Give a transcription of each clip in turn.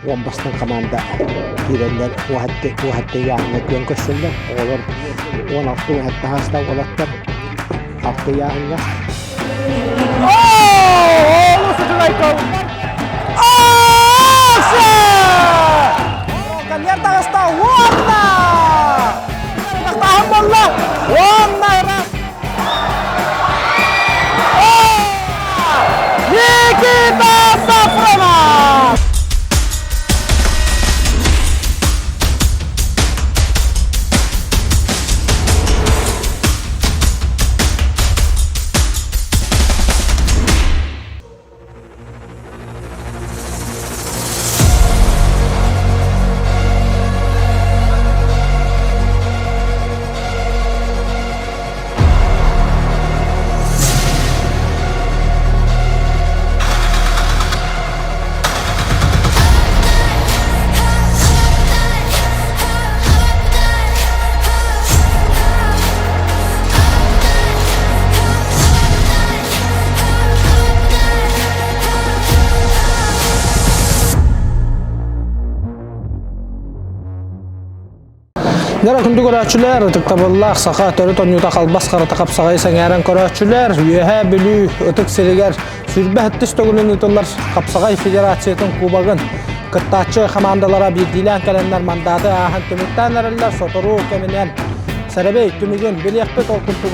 Уон бастыҥ хамаанда киирэннэр уоһатты ыйааһыҥҥа күөн көрсөллөр. Оҕолор 16 уоһатты саастаах уолаттар алта ыйааһыҥҥа. Олус үчүгэй гол! Кальян таҕыста уонна! Тахтааһын буолла! Уонна ыраас! Никита Сафронов! Дьэ, күндү көрөөччүлэр, ытыктабыллаах саха төрүт оонньуута халбас харата хапсаҕайы сэҥээрэн көрөөччүлэр, Үөһээ Бүлүү ытык сиригэр 27 төгүлүн ыытыллар Хапсаҕай Федерациятын Кубогын кыттааччы хамаандалара биирдиилээн кэлэннэр мандаты ааһан түмүктээн эрэллэр. Сотору кэминэн сэрэбэй түмүгүн билиэхпит. Ол курдук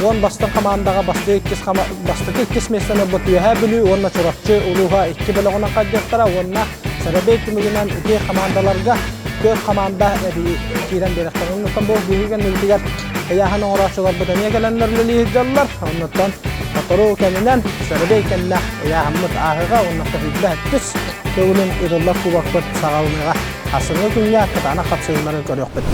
уон бастыҥ хамаандаҕа бастакы иккис, бастакы иккис миэстэни ылбыт Үөһээ Бүлүү уонна Чурапчы улууһа икки бөлөҕүнэн хайдыахтара уонна сэрэбэй түмүгүнэн ити хамаандаларга түөрт хамаанда эбии киирэн биэрэхтэрэ. Оннуттан бу биһиги кэннибитигэр ыйааһын оҥорооччуларбыт эмиэ кэлэннэр үлэлии сылдьаллар. Оннуттан сотору кэминэн сэрэбэй кэннэ ыйааһыммыт ааһыаҕа уонна көһүйбэт түс төгүлүн ыытыллар кубокпыт саҕаланыаҕа. Сарсыҥҥы күҥҥэ кытаанах хапсыһыылары көрүөхпүт.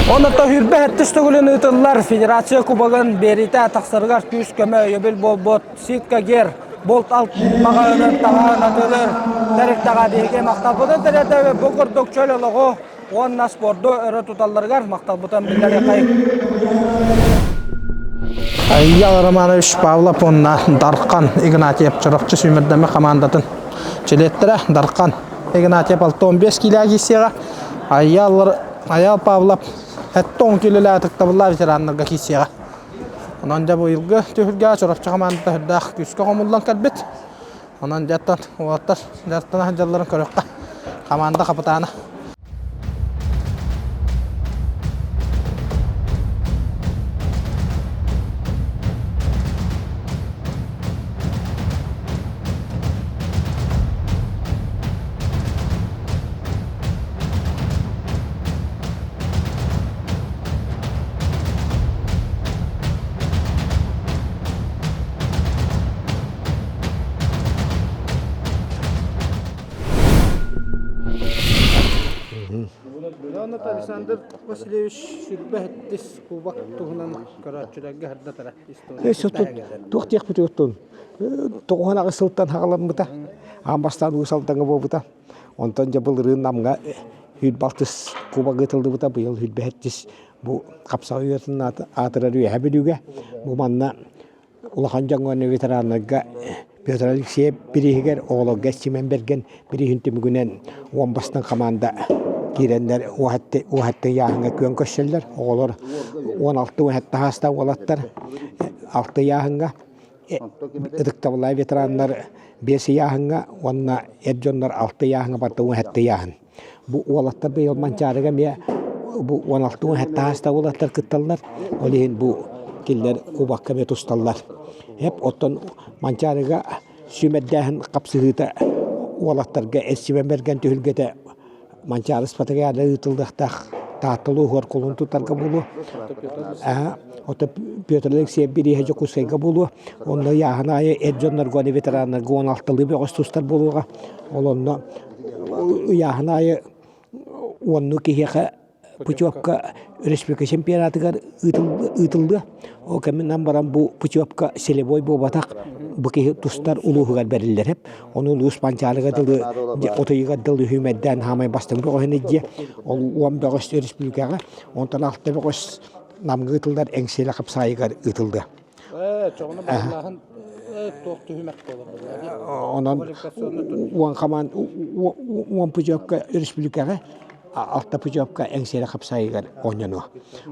Оннуттан сүүрбэ сэттис төгүлүн ыытыллар Федерация Кубогын биэриитэ тахсарыгар күүс-көмө өйөбүл буолбут Ситка Гер булт алт маҕаһыынын таҥаһын атыылыыр тэрилтэҕэ биһиги махталбытын тириэрдэбит. Бу курдук чөл олоҕу уонна спорду өрө туталларыгар махталбытын биллэриэххэйиҥ. Айял Романович Павлов уонна Дархан Игнатьев Чурапчы сүүмэрдэммит хамаандатын чилиэттэрэ Дархан Игнатьев 65 киилэ киирсиэҕэ. Айял, Айял Павлов 70 киилэлээх ытыктабыллаах ветераннарга киирсиэҕэ. Онон дьэ быйылгы түһүлгэҕэ Чурапчы хамаандата сүрдээх күүскэ хомуллан кэлбит. Онон дьэ оттон уолаттар дьарыктана сылдьалларын көрүөххэ. Хамаанда хапытаана. Александр Васильевич сүрбэ сэттис кубок туһунан көрөөччүлэргэ сырдатара Туох диэхпит оттон тоҕуһан аҕыс сылтан хаҕаламмыта. Аан бастаан Уус Алдаҥҥа буолбута. Онтон дьэ былырыын Намҥа 106 кубок ыытыллыбыта, быйыл 107 бу хапсаҕай уйатын аатырар Үөһээ Бүлүүгэ. Бу манна улахан дьоҥҥо ветераннарга Петр Алексеев бирииһигэр оҕолорго Симэн Бэргэн бирииһин түмүгүнэн уон бастыҥ хамаанда киирэннэр уоһатты ыйааһыҥҥа күөн көрсөллөр. Оҕолор 16 уоһатты саастаах уолаттар алта ыйааһыҥҥа ытыктабыллаах ветераннар биэс ыйааһыҥҥа уонна эр дьоннор алта ыйааһыҥҥа барыта уоһатты ыйааһын. Бу уолаттар быйыл Манчаарыга эмиэ бу 16 17 саастаах уолаттар кытталлар. Ол иһин бу кинилэр кубокка эмиэ тусталлар. Эп оттон Манчаарыга сүүмэрдээһин хапсыһыыта уолаттарга Эсчимэн Бэргэн түһүлгэтэ Манчаары спартакиада ыытыллыахтаах Таатта улууһугар кулун тутарга буолуо. Ото Петр Алексеев бирииһэ Дьокуускайга буолуо. Онно ыйааһын аайы эр дьоннорго уонна ветераннарга 16-лыы бөҕөс тустар буолуоҕа. Ол онно ыйааһын аайы уоннуу киһиэхэ путевка республика чемпионатыгар ыытыллыа. Ол кэминэн баран бу путевка целевой буолбатах, бу киһи тустар улууһугар бэриллэр. Ону улуус Манчаарыга дылы отуйугар дылы үһүмэрдээн хаамай бастыҥ бөҕөһүн илдьиэ. Ол уон бөҕөс республикаҕа, онтон алта бөҕөс Намҥа ыытыллар Эҥсиэлэ хапсаайыгар ыытыллыа. Чоҕуна барыллааһын. Туох түһүмэх буолар? Онон уон хамаан уон путевка республикаҕа алта путевка Эҥсиэли хапсаайыгар оонньонуо.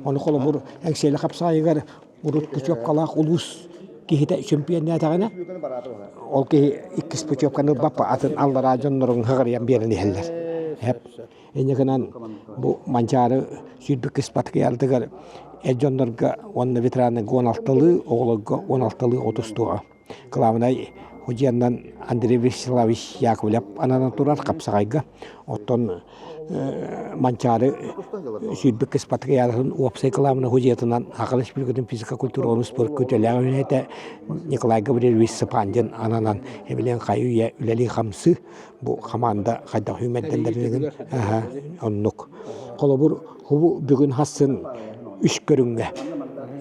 Ону холобур Эҥсиэли хапсаайыгар урут путевкалаах улуус киһитэ чөмпүйэннээтэҕинэ, ол киһи иккис путевканы ылбаппа атын аллараа дьоннорун ыҕырыйан биэрэн иһэллэр. Инньэ гынан бу Манчаары сүүрбүт кыспатыгар эр дьоннорго уонна ветераннарга уон алталыы, оҕолорго уон алталыы отустуоҕа. Кылаабынай судьуйанан Андрей Вячеславович Яковлев ананан турар хапсаҕайга. Оттон Манчаары сүүрбүт кыспатыгар уопсай кылаабынай судьуйатынан Саха Республикатын физико-культура уонна спорт көтөлөөх үлэһитэ Николай Гаврильевич Сыпандин ананан эбилэн хайы-үйэ үлэлии-хамсыы бу хамаанда хайдах сүүмэрдэллэрин оннук. Холобур, хубу бүгүн хассын үс көрүҥҥэ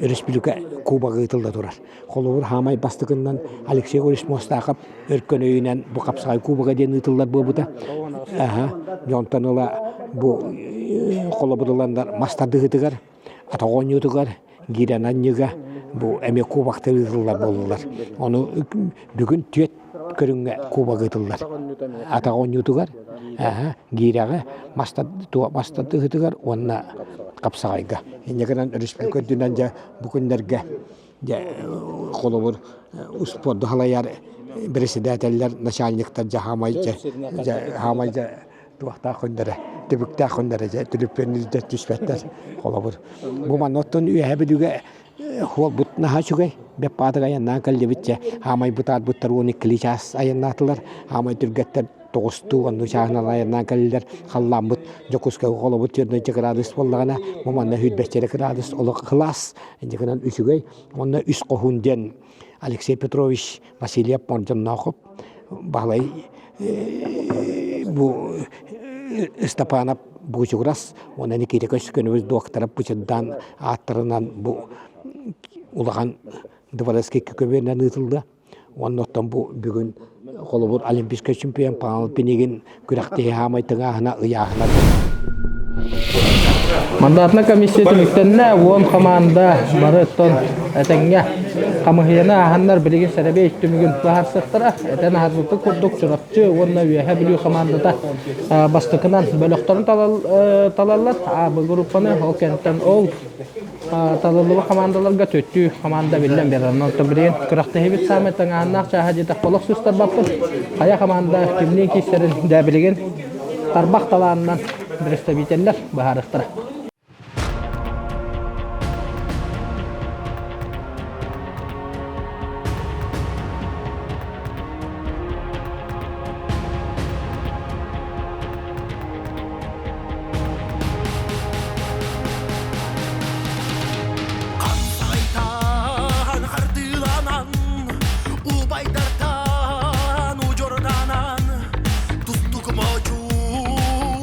республика кубога ыытылла турар. Холобур, хаамай бастакыннан Алексей Егорович Мостахов өркөн өйүнэн бу хапсаҕай кубога диэн ыытыллар буолбута. Дьонтон ыла бу холобур ыланнар мас тардыһыытыгар, атах оонньуутугар, гиирэн анньыыга бу эмиэ кубоктар ыытыллар буоллулар. Ону бүгүн түөрт көрүҥҥэ кубок ыытыллар. Атах оонньуутугар, гиирэҕэ, мас тардыһыытыгар уонна хапсаҕайга. Инньэ гынан өрөспүүбүлүкэ үрдүнэн дьэ бу күннэргэ дьэ холобур успуорду салайар председателлэр, начальниктар дьэ хаамай дьэ хаамай дьэ туохтаах күннэрэ, түбүктээх күннэрэ дьэ түлүппүөн түспэттэр холобур. Бу манна оттон Үөһээ Бүлүүгэ хуолбут наһаа үчүгэй. Бэппаатык айаннаан кэллибит дьэ. Хаамай бытаарбыттар 12 чаас айаннаатылар. Хаамай түргэттэр тоҕустуу оннук чааһынан айаннаан кэллилэр. Халлааммыт Дьокуускайга холобур 4 градус буоллаҕына, бу манна 100 градус олох кылаас. Инньэ гынан үчүгэй. Уонна үс хоһуун диэн Алексей Петрович Васильев Мордьонноохоп Баһылай бу Ыстапаанап Буучугурас уонна Никита Көстөкүүнэбис дуоктара Пучардаан ааттарынан бу улахан дворецкий көбүөннэн ыытылла. Уонна оттон бу бүгүн холобур олимпийскай чемпион Павел Пинигин күрэхтэһии хаамай тыҥааһына ыйааһына Мандатнай комиссия түмүктэннэ, уон хамаанда бары оттон этэҥҥэ хамыһыйаны ааһаннар билигин сэрэбиэй түмүгүн быһаарсыахтара. Этэн аһарбыппыт курдук Чурапчы уонна Үөһээ Бүлүү хамаандата бастакынан бөлөхтөрүн талаллар. А Б группаны ол кэнниттэн ол Талыллыбыт хамаандаларга түөттүү хамаанда биллэн биэрэр. Онон билигин күрэхтэһиибит саамай тыҥааһыннаах чааһа диэтэх олох сыстарбаппыт. Хайа хамаанда кимниин киирсэрин дьэ билигин тарбах талаанынан представителлэр быһаарыахтара. Хапсайтан хардыыланан, убайдартан удьурданан, тустук модьу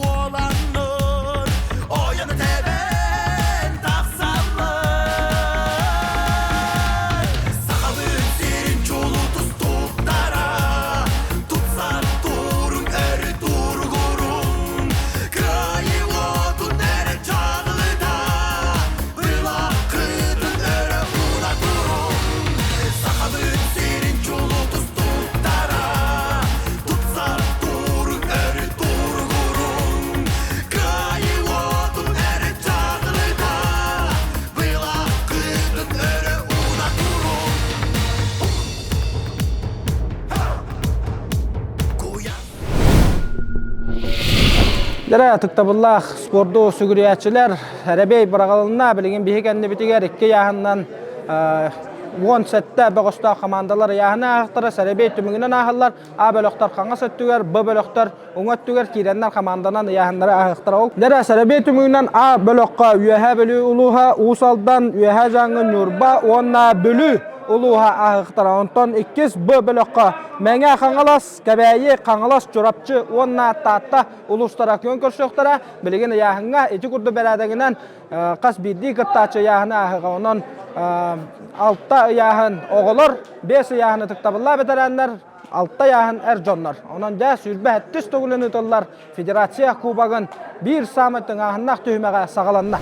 уоланнар ойон тэбэн тахсаллар. Сахабыт сирин чулуу тустууктара, тупсар туруҥ өрү туругуруҥ, Кыайыы уотун эрэ чаҕылыта, Былахытын өрө ууна туруҥ, Сахабыт сирин чулуу тустууктара, Тупсар туруҥ өрү туругуруҥ, Кыайыы уотун эрэ чаҕылыта, Былахытын өрө ууна туруҥ. Куйаас Дэрэ ытыктабыллаах спорду сүгүрүйээччилэр, эрэбиэй быраҕылынна. Билигин биһи кэннибитигэр икки ыйааһынынан 17 бөҕөстөөх хамаандалар ыйааһыны ааһыахтара, сэрэбиэй түмүгүнэн ааһаллар. А бөлөхтөр хаҥас өттүгэр, Б бөлөхтөр уҥа өттүгэр киирэннэр хамаанданан ыйааһыннары ааһыахтара. Ол дэрэ сэрэбиэй түмүгүнэн А бөлөххө Үөһээ Бүлүү улууһа, Уус Алдан, Үөһээ Дьааҥы, Ньурба уонна Бүлүү улууһа ааһыахтара. Онтон иккис Б бөлөххө Мэҥэ Хаҥалас, Кэбээйи, Хаҥалас, Чурапчы уонна Таатта улуустара күөн көрсүөхтэрэ. Билигин ыйааһыҥҥа ити курдук бэрээдэгинэн хас биирдии кыттааччы ыйааһыны ааһыаҕа. Онон алта ыйааһын оҕолор, биэс ыйааһын ытыктабыллаах бэтэрээннэр, алта ыйааһын эр дьоннор. Онон дьэ 27 төгүлүн ыытыллар Федерация Кубогын биир саамай тыҥааһыннаах түһүмэҕэ саҕаланна.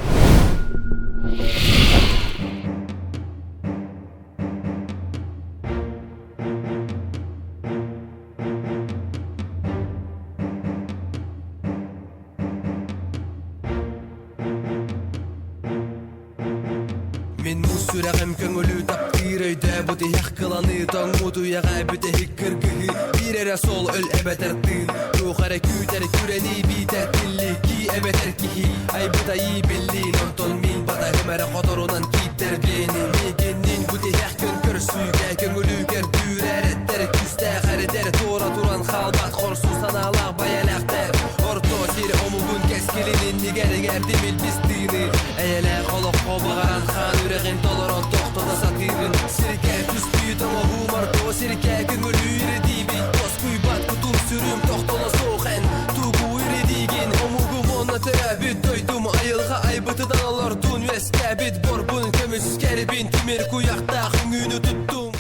Сүрэҕим көҥүлү таптыыр өйдөөбүт иһэх кыланыы Тоҥмут үйэҕэ бүтэһик кыргыһыы Биир эрэ суол өл эбэтэр тыын Туох эрэ күүтэр күрэнии биитэр тиллии Кии эбэтэр киһи айбыт айыы биллиин Онтон мин батаһым эрэ хоторунан кииттэр биэни Миигинниин бу тиһэх күн көрсүүгэ Көҥүлү көрдүүр эрэттэр Күүстээх эрэдэр туора туран хаалбат Хорсун санаалаах байэлээхтэр Орто сир омугун кэскилин иннигэр иҥэрдим илбис тыыны Эйэлээх олоххо баҕаран хаан үрэҕин толорон тохтото сатыыбын Сиргэ түспүт оҥоһуум орто сиргэ көҥүлүүр диибин Тоскуйбат кутум сүрүм тохтоло суох эн тугу ирдиигин Омугум уонна төрөөбүт дойдум айылҕа айбытынан олордун Үөскээбит борбун көмүскэрбин тимир куйахтаах үҥүүнү туттум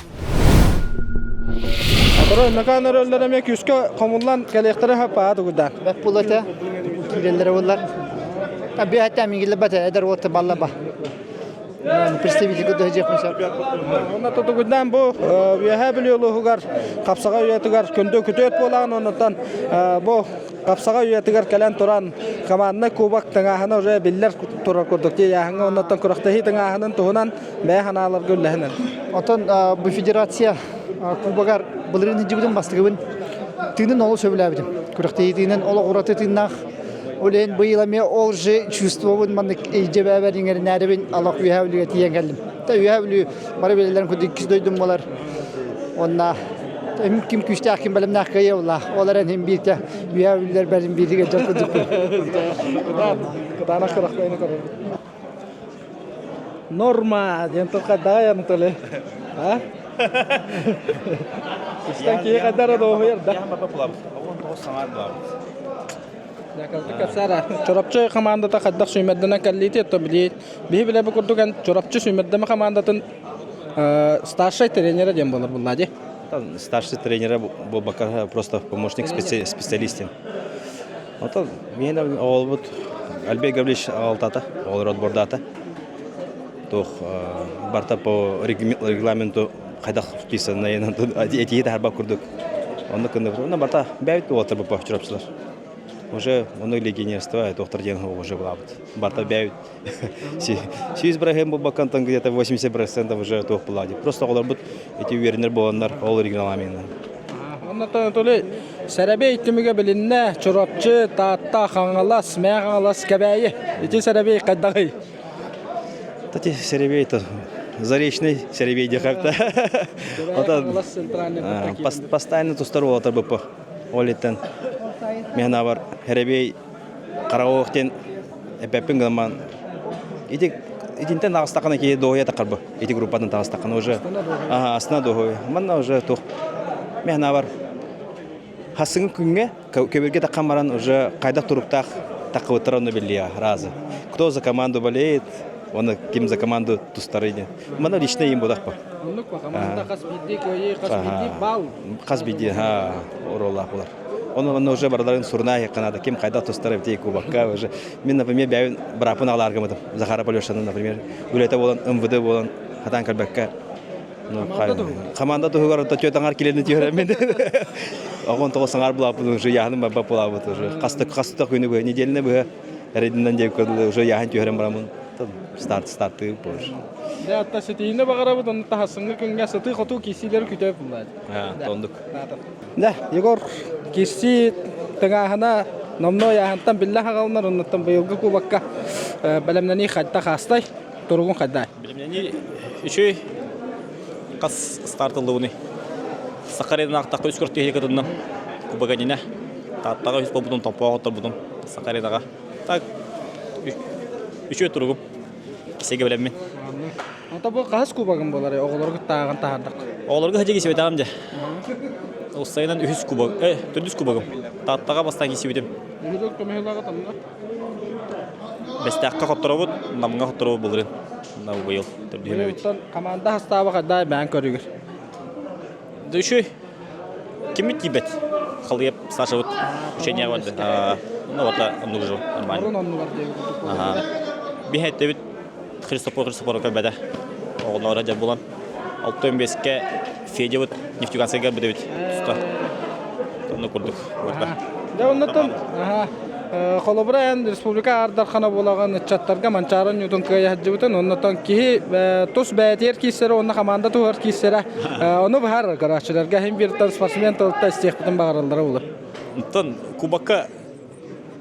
Оторо Өймөкөөн өрөллөр эмиэ күүскэ хомуллан кэлиэхтэрэ хаппаа тугудаан. Бэт буолла этэ. Киирэллэрэ буоллар. Биһэттэ миҥиллибэт эдэр уолта балла ба. Представитель кыдыһыдьыах мисал. Онно тутугудаан бу Үөһээ Бүлүү улууһугар Хапсаҕай үйэтигэр күндү күтүөт буолаҕын оннуттан бу Хапсаҕай үйэтигэр кэлэн туран команднай кубок тыҥааһына уже биллэр турар курдук тиийээһиҥҥэ оннуттан күрэхтэһии тыҥааһынын туһунан бэйэ санааларга үллэһинэн. Оттон бу федерация кубогар былырыын илдьибитим бастакыбын тыынын олус сөбүлээбитим. Күрэхтэһии тыынын олох ураты тыыннаах. Ол иһин быйыл эмиэ ол же чувствобун маннык илдьэбээбэр иҥэринээрибин олох Үөһээ Бүлүүгэ тиийэн кэллим. Та Үөһээ Бүлүү бары билэллэрин курдук иккис дойдум буолар. Уонна ким күүстээх, ким бэлэмнээх кыайыа булла. Ол эрэн иһин бииртэ Үөһээ Бүлүүлэр бэрин бииргэ дьон курдукпун. Кытаанах кырахтайны көрөбүт. Норма диэн тыл хайдаҕай Анатолий? А? Истэн киһи хайдара дуоһуйар да. Чурапчы хамаандата хайдах сүүмэрдэнэн кэллиити то били биһи билэ бу курдук эн Чурапчы сүүмэрдэмэ хамаандатын старшай тренера диэн буолар булла дии. Старший тренера буолбакка просто помощник специалистин. Оттон миэнэ оҕолбут Альбек Гаврилович аҕалтата, оҕолор отбордаата. Туох барта по регламенту хайдах вписанный этии таһарбат курдук. Онно кынны онно барта бэйбит уолаттар бу чурапчылар. Уже ону легионерство туохтар диэн уже булабыт. Барта бэйбит 100 бырахын булбаккантан где-то 80% уже туох булла Просто оҕолорбут эти үөрэнэр буоланнар ол регламентынан. Оннотон Анатолий сэрэбэй түмүгэ билиннэ Чурапчы, Таатта, Хаҥалас, Мэҥэ Хаҥалас, Кэбээйи. Ити сэрэбэй хайдаҕый? Кстати, сэрэбэй это заречный сэрэбэй диэхэ Ота постоянно тустар уолаттар быппы. Ол иттен мен бар сэрэбэй Караоох диэн эппэппин гынан ити итинтэн таҕыстаххына киһи дуоһуйа таххарбы ити группаттан таҕыстаххына уже астына дуоһуйа манна уже туох мен бар хасыҥы күҥҥэ көбүргэ таххан баран уже хайдах туруктаах таххыбыттара онно биллиэ разы кто за команду болеет оны ким за команду тустары диэн манна лично им будахпа Оннук команда хас биирдии кыайыы хас биирдии баал хас биирдии оруоллаах булар Оны онно уже барыларын сурна канада ким хайда тустар эбитий кубокка уже мин например бэйбин быраппын аҕалааргымытым Захара Полешаны например үлэтэ буолан МВД буолан хатаан кэлбэккэ команда туһугар то түөт аҥар килени түһэрэммин оҕон тоҕо саҥар булааппын уже яһаным барба булаабыт уже хастык хастык күнү быһа неделяны быһа эрэдинэн диэбит уже яһан түһэрэн барамын старт стартыы позже Дьэ, атта ситиини баҕарабыт, онно таһассыҥҥы күҥҥэ сытыы-хотуу киирсиилэри күтэ буллаат. Тондук. Дэ, Егор, кирсии тыҥааһына номнуо ыйааһынтан биллэ хаҕалынар, оннуттан быйылгы кубокка бэлэмнэнии хайдах аастай, туругун хайдай? Бэлэмнэнии үчүгэй хас старт ыллыбыный? Сахарина ақтаққа үс көртүһэ кытынным кубоганина. Тааттаҕа үс буолбутум, Томпоҕо отторбутум Сахаринаҕа. Так, үчүгэй туругум. Кисеге бэлэммин. Ото бу хаһыс кубогын буолар оҕолорго тааҕын таһаардах? Оҕолорго хадьыгы сибэтаҕым дьэ. Уссайынан үһүс кубок, төрдүс кубогым. Тааттаҕа бастаан киирсибитим. Бэстээххэ хотторобут, Намҥа хотторобут былырын. Мына быйыл төрдүһүм эбит. Команда хастааба хайдаа бээн көрүгэр. Да үчүгэй. Киммит тиийбэт. Халыйап Сашабыт учение барды. Ну вот оннук жыл нормально. Орун оннугар диэбит. Ага. Биһэттебит Христофор Христофоров көрбөтө. Оҕолоро дьэ булан. 65-кэ Федябыт Нефтеюганскайга бүтэбит туста. Онно курдук. Дьэ оннуттан Холобура эн республика Аар Дархана буолаҕын ыччаттарга Манчаары оонньуутун кыайа сылдьыбытын, оннотон киһи тус бэйэтигэр киирсэрэ уонна хамаанда туһугар киирсэрэ ону быһаарар көрөөччүлэргэ иһин бииртэн спортсмен тылытта истиэхпитин баҕараллара буолар. Онтон кубокка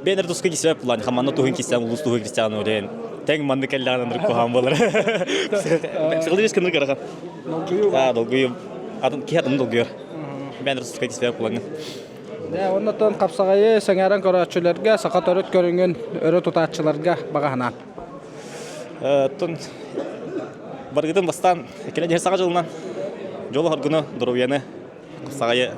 бэйэлэр туска киирсибэт булан хамаанда туһун киирсээн улуус туһун киирсээн үлээн тэҥ маннык кэллэҕин ынырык куһаҕан буолар. Психологически ынырык ыарахан. Долгуйуу. Долгуйуу. Атын киһи атын долгуйар. Бэйэлэр туска киирсибэт булаҥҥын. Дьэ, оннуттан хапсаҕайы сэҥээрэн көрөөччүлэргэ, саха төрүт көрүҥүн өрө тутааччыларга баҕа санаан. Оттон барыгытын бастаан кэлэн иһэр саҥа дьылынан дьолу-соргуну, доруобуйаны, хапсаҕайы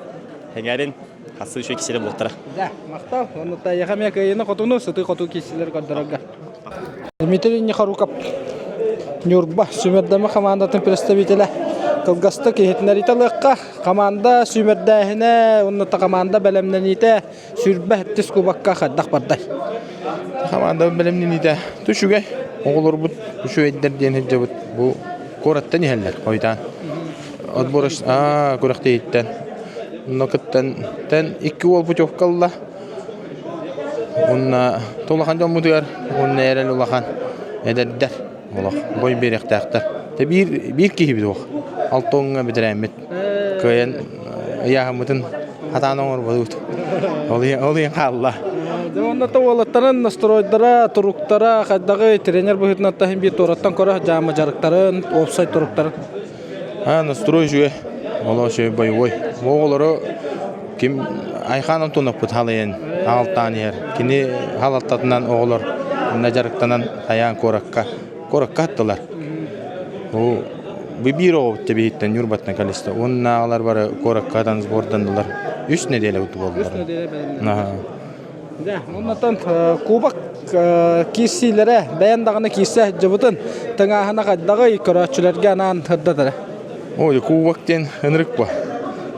сэҥээрин, хассы үчүгэй киһилэр буолуохтара. Дьэ, махтал. Оннуттан эйиэхэ эмиэ кыайыыны-хотууну, сытыы-хотуу киирсиилэри көрдөрөргө. Дмитрий Нехоруков Ньурба сүүмэрдэмэ хамаандатын представителэ кылгастык иһитиннэриитэ ылыахха. Хамаанда сүүмэрдээһинэ уонна хамаанда бэлэмнэниитэ 27 кубокка хайдах бардай? Хамаанда бэлэмнэниитэ үчүгэй. Оҕолорбут үчүгэйдэр диэн сылдьабыт. Бу куораттан иһэллэр хойутаан. Отбор күрэхтэһииттэн. Онно кыттан тэн икки уол путевка ылла. Уонна улахан дьоммутугар уонна эрэл улахан эдэрдэр олох бой биэриэхтээхтэр. Тэ биир биир киһибит уох. Алтоҥҥа бүтэрээммит кыайан ыйааһыммытын хатаан оҥорботубут. Ол ол иһин хаалла. Дьэ уонна то уолаттарын настройдара, туруктара хайдаҕый тренер быһыытынан таһын биир туораттан көрө дьаама дьарыктарын, уопсай туруктарын. А, настрой үчүгэй. Олох үчүгэй боевой. Оҕолору ким Айхан Антоновпут халыйан аҕалтаан иһэр. Кини халалтатынан оҕолор онно дьарыктанан хайаан куоракка куоракка аттылар. Бу биир оҕобут тэбиһиттэн Ньурбаттан кэлистэ. Уоннааҕылар бары куоракка атан сборданнылар. Үс нэдиэлэ буоллулар. Үс нэдиэлэ бэлэмнэннилэр. Дьэ, оннотон кубок киирсиилэрэ бэйэн даҕаны киирсэ сылдьыбытын тыҥааһына хайдаҕый көрөөччүлэргэ анаан сырдатара. Ой, кубок диэн ынырык бу.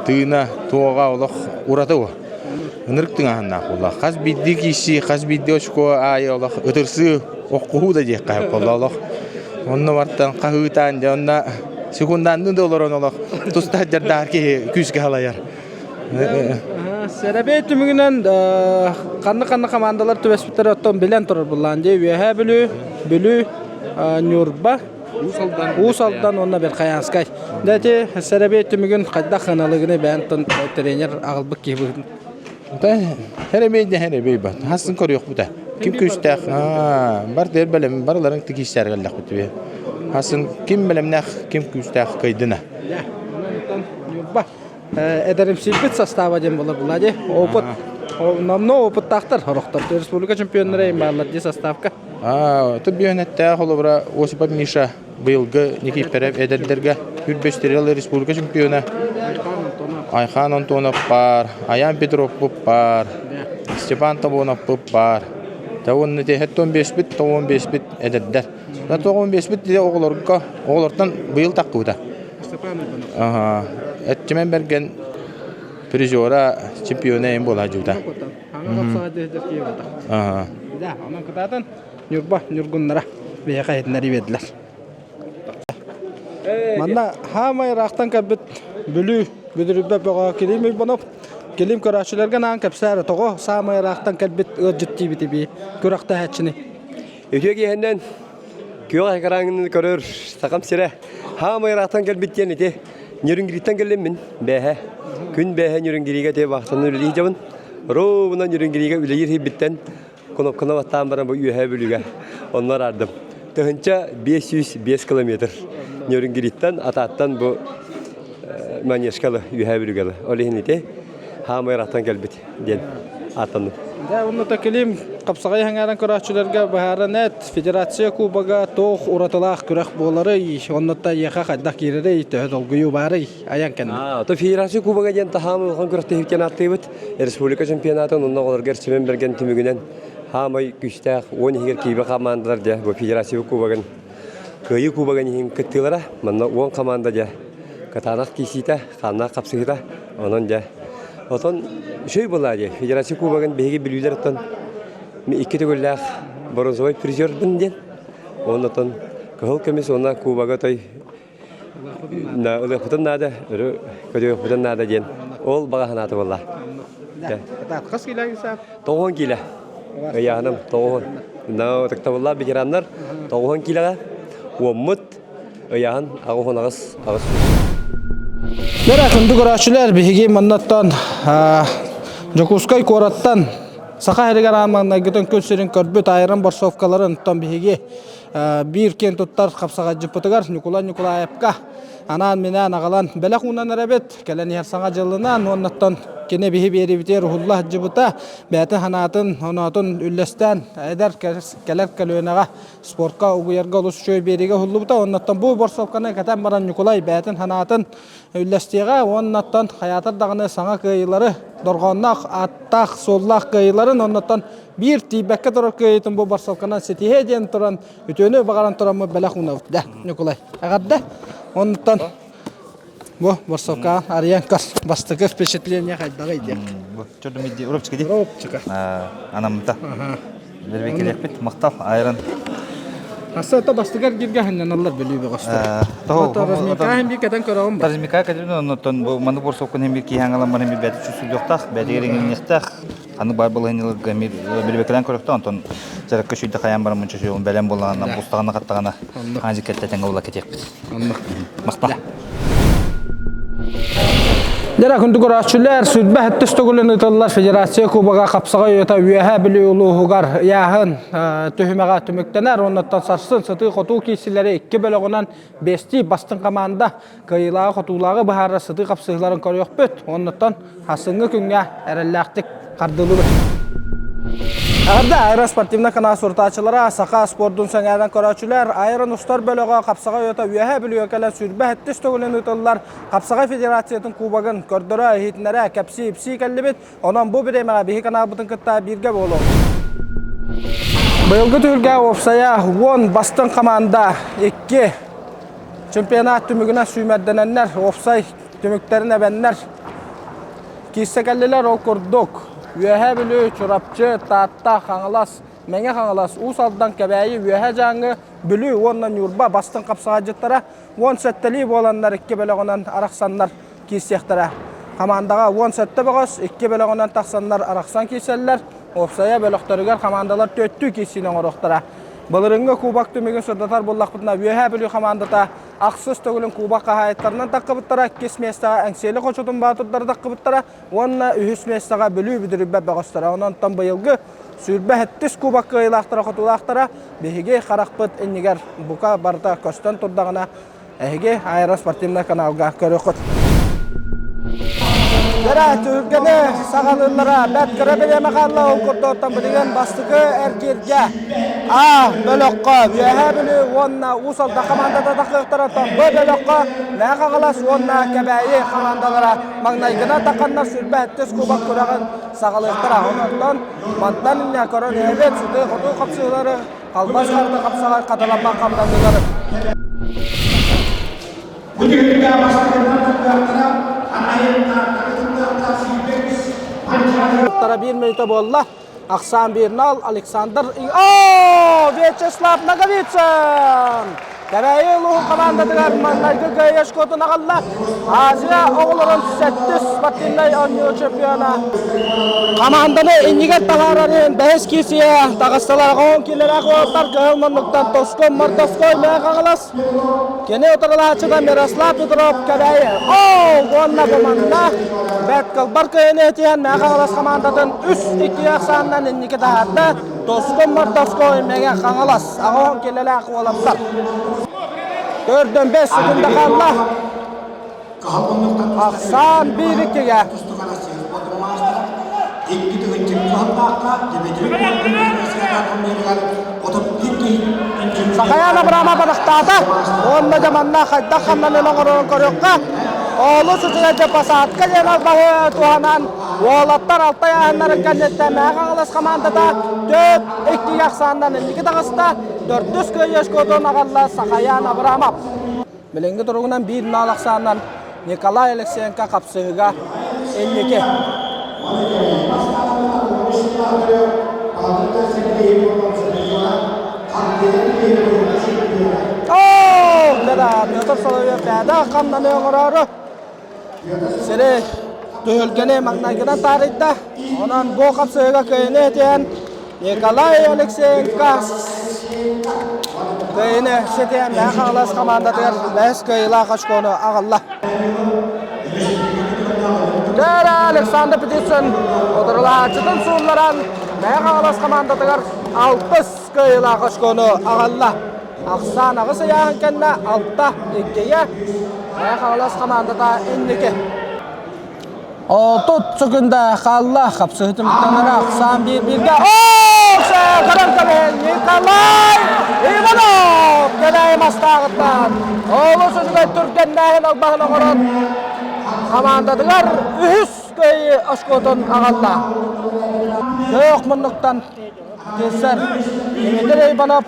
Тыына, туоҕа олох ураты бу. Ынырык тыҥааһыннаах буолла. Хас биирдии киирсии, хас биирдии очко аайы олох ытырсыы, оххуһуу да диэххэ сөп буолла олох. Онно бартан хаһыытаан дьэ онно секундаанныы да олорон олох тустаах дьардаах киһи күүскэ халайар. Сэрэбиэй түмүгүнэн ханнык-ханнык хамаандалар түбэспиттэрэ оттон билэн турар буллаан дии. Үөһээ Бүлүү, Бүлүү, Ньурба, Уус Алдан уонна Верхоянскай. Дьэ ити сэрэбиэй түмүгүн хайдах сыаналыыгыный бэйэн тренер аҕалбыт киһи быһыытынан? Сэрэбиэй да сэрэбиэй бат. Хасын көрүөхпүт ээ. Ким күүстээх? Бар дэр бэлэм барыларын киирсээр кэллэхпит үһү. Хасын ким бэлэмнээх, ким күүстээх кыйдына. Ньурба эдэримсийбит состава диэн буолар була дии. Опыт номно опыттаахтар сорохтор. Республика чемпионнара бааллар дии составка. Аа, түбүөнэттээх холобура Осипов Миша быйылгы Никифоров эдэрдэргэ Үрбэстерел республика чемпиона Айхан Антонов баар, Аян Петров баар, Степан Тобонов баар. Та уонна тэһэт 15-бит, 15-бит эдэрдэр. 15-бит оҕолорго, оҕолортон быйыл таххыбыта. Аха. Эрчимэн Бэргэн призера чемпиона эм буола дьута. Аха. Да, онон кытаатан Ньурба ньургуннара биһиэхэ иһитиннэрии биэрдилэр. Манна хаамай ыраахтан кэлбит Бүлүү бүдүрүйбэт бөҕө Килим Уйбанов Килим көрөөччүлэргэ анаан кэпсээ тоҕо саамай ыраахтан кэлбит ыалдьыт диибит бии күрэхтэһээччини. Үтүө киэһэннэн күөх экраҥҥын көрөр Сахам сирэ хаамай ыраахтан кэлбит диэн ити Ньүрүҥгириттэн кэллим мин бээһэ. Күн бээһэ Ньүрүҥгиригэ ити баахтаны үлэлии дьабын. Ровно Ньүрүҥгиригэ үлэлиир иһибиттэн кнопканы баттаан баран бу Үөһээ Бүлүүгэ онно араардым. 1505 километр Ньүрүҥгириттэн атааттан бу Манежкалы Үөһээ Бүлүүгэ Ол иһин ити хаамай ыраахтан кэлбит диэн ааттанным. Дьэ, уонна Килим хапсаҕай хаҥааран көрөөччүлэргэ быһааран эт, Федерация Кубога туох уратылаах күрэх буоларый, оннуттан эйиэхэ хайдах киирэрий, төһө долгуйуу баарый, айан кэннэ. Аа, то Федерация Кубога диэн таһаамы улахан күрэхтэһииттэн ааттыыбыт. Республика чемпионатын онно оҕолорго эрчимэн бэргэн түмүгүнэн хаамай күүстээх 10 иһигэр киирбэ хамаандалар дьэ бу Федерация Кубогын Кыайыы Кубогын иһин кыттыылара манна 10 команда дьэ кытаанах киирсиитэ, хааннаах хапсыһыыта. Онон дьэ, отон үчүгэй буолла дии. Федерация Кубогын биһиги бүлүүлэр оттон икки төгүллээх бронзовай призербын диэн. Уонна отон кыһыл көмүс уонна кубога той ылыахпытын наада, өрө көтүөхпүтүн наада диэн. Ол баҕа санаата буолла. Хас киилэ 90 киилэ. Ыйааһыным тоҕуһун. Ытыктабыллаах ветераннар тоҕуһун киилэҕэ уоммут ыйааһын аҕыһын аҕыс аҕыс. Бэрэ күндү көрөөччүлэр, биһиги маннаттан Дьокуускай куораттан Саха сиригэр аан маҥнайгытын күн сирин көрбүт айран борсовкаларын оттон биһиги биир киэн туттар хапсаҕайдьыппытыгар Ньукулай Ньукулаевка анаан-минээн аҕалан бэлэх уунан эрэбит. Кэлэн иһэр саҥа дьылынан уоннаттан кини биһи биэрибитигэр уһулла сылдьыбыта, бэйэтин санаатын, оноотун үллэстэн эдэр кэлэр көлүөнэҕэ спортка угуйарга олус үчүгэй биэриигэ уһуллубута. Оннуттан бу борсовканы кэтэн баран Ньукулай бэйэтин санаатын үллэстиэҕэ уоннаттан хайаатар даҕаны саҥа кыайыылары дорҕоонноох ааттаах суоллаах кыайыыларын оннуттан биир тиийбэккэ турар кыайыытын бу борсовканан ситиһиэ диэн туран үтүөнү баҕаран тураммыт бэлэх уунабыт да Ньукулай эҕэрдэ оннуттан бу борсовка арыйан көр бастакы впечатление хайдаҕый диэн Бу чордумидди уропчика ди Уропчика анаммыта Бэрбекелиэхпит махтал айран Хасса это бастыгар гиргэ ханнаналлар бүлүү бөҕөстөр. Размикаһын бир кэтэн көрөҕүм ба. Размикаа кэтэн оннуттан бу маны борсоккун хем бир киһи аңалан баран бир бэти чувствуйдуохтаах, бэтигэр иҥинниэхтээх. Ханнык баар балаһыанньаларга эмиэ бирбекелээн көрөхтө онтон жарыкка сүйдэ хайаан баран мунча сүйөҕүн бэлэм буоллаҕына бустаҕына хаттаҕына хаанжы кэлтэ тэҥэ була кэтиэхпит. Махтал. Дьэ, күндү көрөөччүлэр, сүүрбэ сэттис төгүлүн ыытыллар Федерация Кубога хапсаҕай уйата Үөһээ Бүлүү улууһугар ыйааһын түһүмэҕэ түмүктэнэр. Оннуттан сарсын сытыы-хотуу киирсиилэри икки бөлөҕүнэн биэстии бастыҥ хамаанда кыайыылааҕы-хотуулааҕы быһаарар сытыы хапсыһыыларын көрүөхпүт. Оннуттан сарсыҥҥы күҥҥэ эрэллээхтик хардыылыбыт. Эҕэрдэ аэроспортивнай канал сурутааччылара, саха спордун сэҥээрэн көрөөччүлэр, Айрон устар бөлөҕө хапсаҕай уйата Үөһээ Бүлүүгэ кэлэн 27 төгүлүн ыытыллар Хапсаҕай Федерациятын кубогын көрдөрө, иһитиннэрэ, кэпсии-ипсии кэллибит. Онон бу бириэмэҕэ биһи каналбытын кытта бииргэ буолуҥ. Быйылгы түһүлгэ уопсайа 10 бастыҥ хамаанда икки чемпионат түмүгүнэн сүүмэрдэнэннэр уопсай түмүктэрин эбэннэр киирсэ кэллилэр. Ол курдук Үөһээ Бүлүү, Чурапчы, Таатта, Хаҥалас, Мэҥэ Хаҥалас, Уус Алдан, Кэбээйи, Үөһээ Дьааҥы, Бүлүү уонна Ньурба бастыҥ хапсаҕайдьыттара 17-лии буоланнар икки бөлөҕүнэн арахсаннар киирсиэхтэрэ. Хамаандаҕа 17 бөҕөс икки бөлөҕүнэн тахсаннар арахсан киирсэллэр. Уопсайа бөлөхтөрүгэр хамаандалар түөртүү киирсиини оҥоруохтара. Былырыыҥҥы кубок түмүгүн сырдатар буоллахпытына Үөһээ Бүлүү хамаандата ахсыс төгүлүн кубок хаһаайыттарынан таххыбыттара, иккис миэстэҕэ Эҥсиэли хочотун баатырдара таххыбыттара уонна үһүс миэстэҕэ Бүлүү бүдүрүйбэт бөҕөстөрө. Онон быйылгы 27 кубок кыайыылаахтара-хотуулаахтара биһиги харахпыт иннигэр бука барыта көстөн турдаҕына Эһиги аэроспортивнай каналга көрүөххүт. Дьэрэ, түһүлгэни саҕалыыллара бэрт кыра бириэмэ хаалла. Ол курдук билигин бастакы эргииргэ А бөлөххө Үөһээ Бүлүү уонна Уус Алдан хамаандата тахсыахтара. Оттон Б бөлөххө Мэҥэ Хаҥалас уонна Кэбээйи хамаандалара маҥнайгынан тахханнар 27 кубок күрэҕин саҕалыахтара. Онон мантан инньэ көрөн иһэбит сытыы-хотуу хапсыһыылары Халбас харда хапсаҕай хатыламмат хамнаныылары. Бу түһүлгэ бастакынан тыллаахтара Анайын тыллаахтара сүүрбэ Тара биир мүнүүтэ буолла. Ахсаан биир нал Александр О, Вячеслав Ноговицын! Кэбээйи улууһун хамаандатыгар маҥнайгы кыайыы очкотун аҕалла. Азия оҕолорун сэттис спортивнай оонньуу чемпиона. Хамаанданы иннигэр таһаарарын бэһис киирсиэ таҕыстылар. Оҕон киилэлээх уолаттар кыһыл муннуктан Тоскун Мордовской Мэҥэ Хаҥалас. Кини утарылааччыта Мирослав Петров Кэбээйи. Оо, уонна бу манна бэрт кылбар кыайыыны этиһэн Мэҥэ Хаҥалас хамаандатын 3-2 ахсаанынан инники таһаарда. Тоскун Мордовской Мэҥэ Хаҥалас. Аҕаон килэлээх уолаттар. Төрдөн бэс секунда хаалла. Ахсаан биир иккигэ. Сахаян Абрамов атахтаата. Уонна дьэ манна хайдах хамнанан оҥорорун көрүөххэ. Олус үчүгэй посадка диэн албаһы туһанан уолаттар алтай ааһыннарын кэнниттэн Мэҥэ Хаҥалас хамаандата төрт иккигэ ахсаанынан инники таҕыста. Төрдүс кыайыы очкотун аҕалла Сахаян Абрамов. Билиҥҥи туругунан биир наал ахсаанынан Николай Алексеенко хапсыһыга инники. Оо, да, Петр Соловьев бэйэтэ хамнаны оҥороору сири түһүлгэни маҥнайгынан таарыйда. Онон бу хапсыһыга кыайыыны этиэн. Николай Алексеенко кыайыыны ситиһэн Мэҥэ Хаҥалас хамаандатыгар бэһис кыайыылаах очкону аҕалла. Дьэ Александр Птицын утарылаһааччытын суулларан Мэҥэ Хаҥалас хамаандатыгар алтыс кыайыылаах очкону аҕалла. Ахсаан аҕыс ыйааһын кэннэ алта иккигэ Мэҥэ Хаҥалас хамаандата инники. 30 секунда хаалла. Хапсыһы түмүктэнэрэ ахсаан биир-бииргэ. Көрөн кэбиһин Николай Иванов кэлээйи мастааҕыттан олус үчүгэй түргэннээһин албаһын оҥорон хамаандатыгар үһүс кыайыы оскуотун аҕалла. Күөх муннуктан Кесар Дмитрий Иванов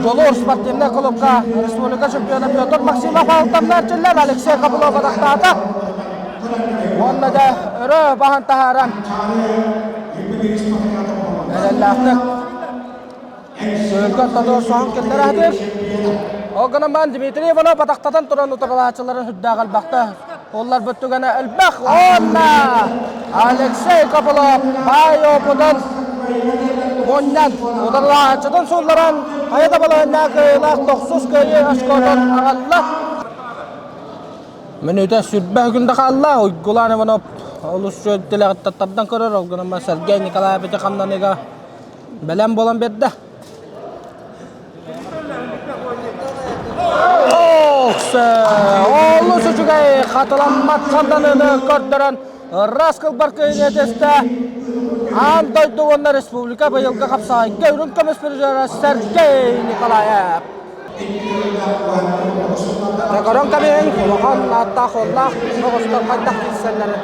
Дьолуор спортивнай клубка республика чемпиона Петр Максимов алтаннааччылар Алексей Копылов атахтаата. Уонна да өрө баһан таһааран эрэллээхтик Сыырга ортотугар соһон киллэрэ Ол гынан баран Дмитрий Иванов атахтатан туран утарылааччыларын үрдээх элбэхтэ Улларбыт түгэнэ элбэх уонна Алексей Копылов баай опытын мунньан утарылааччытын суулларан хайа да балаһыннаах кыайыылаах тохсус кыайыы очкотун аҕалла. Мүнүүтэ сүрбэ күндэ хаалла. Уйгулаан Иванов олус үөрдүлэҕиттэн тардан көрөр. Ол гынан Сергей Николаевич хамнаныга бэлэм буолан биэрдэ. Олус үчүгэй хатыламмат ханданыыны көрдөрөн ыраас кылбар кыайыыны этистэ. Аан дойду уонна республика быйылгы хапсаҕайга үрүҥ көмүс призера Сергей Николаев. Көрөн кэбиһиҥ, улахан ааттаах-суоллаах оҕустар хайдах киирсэллэрин.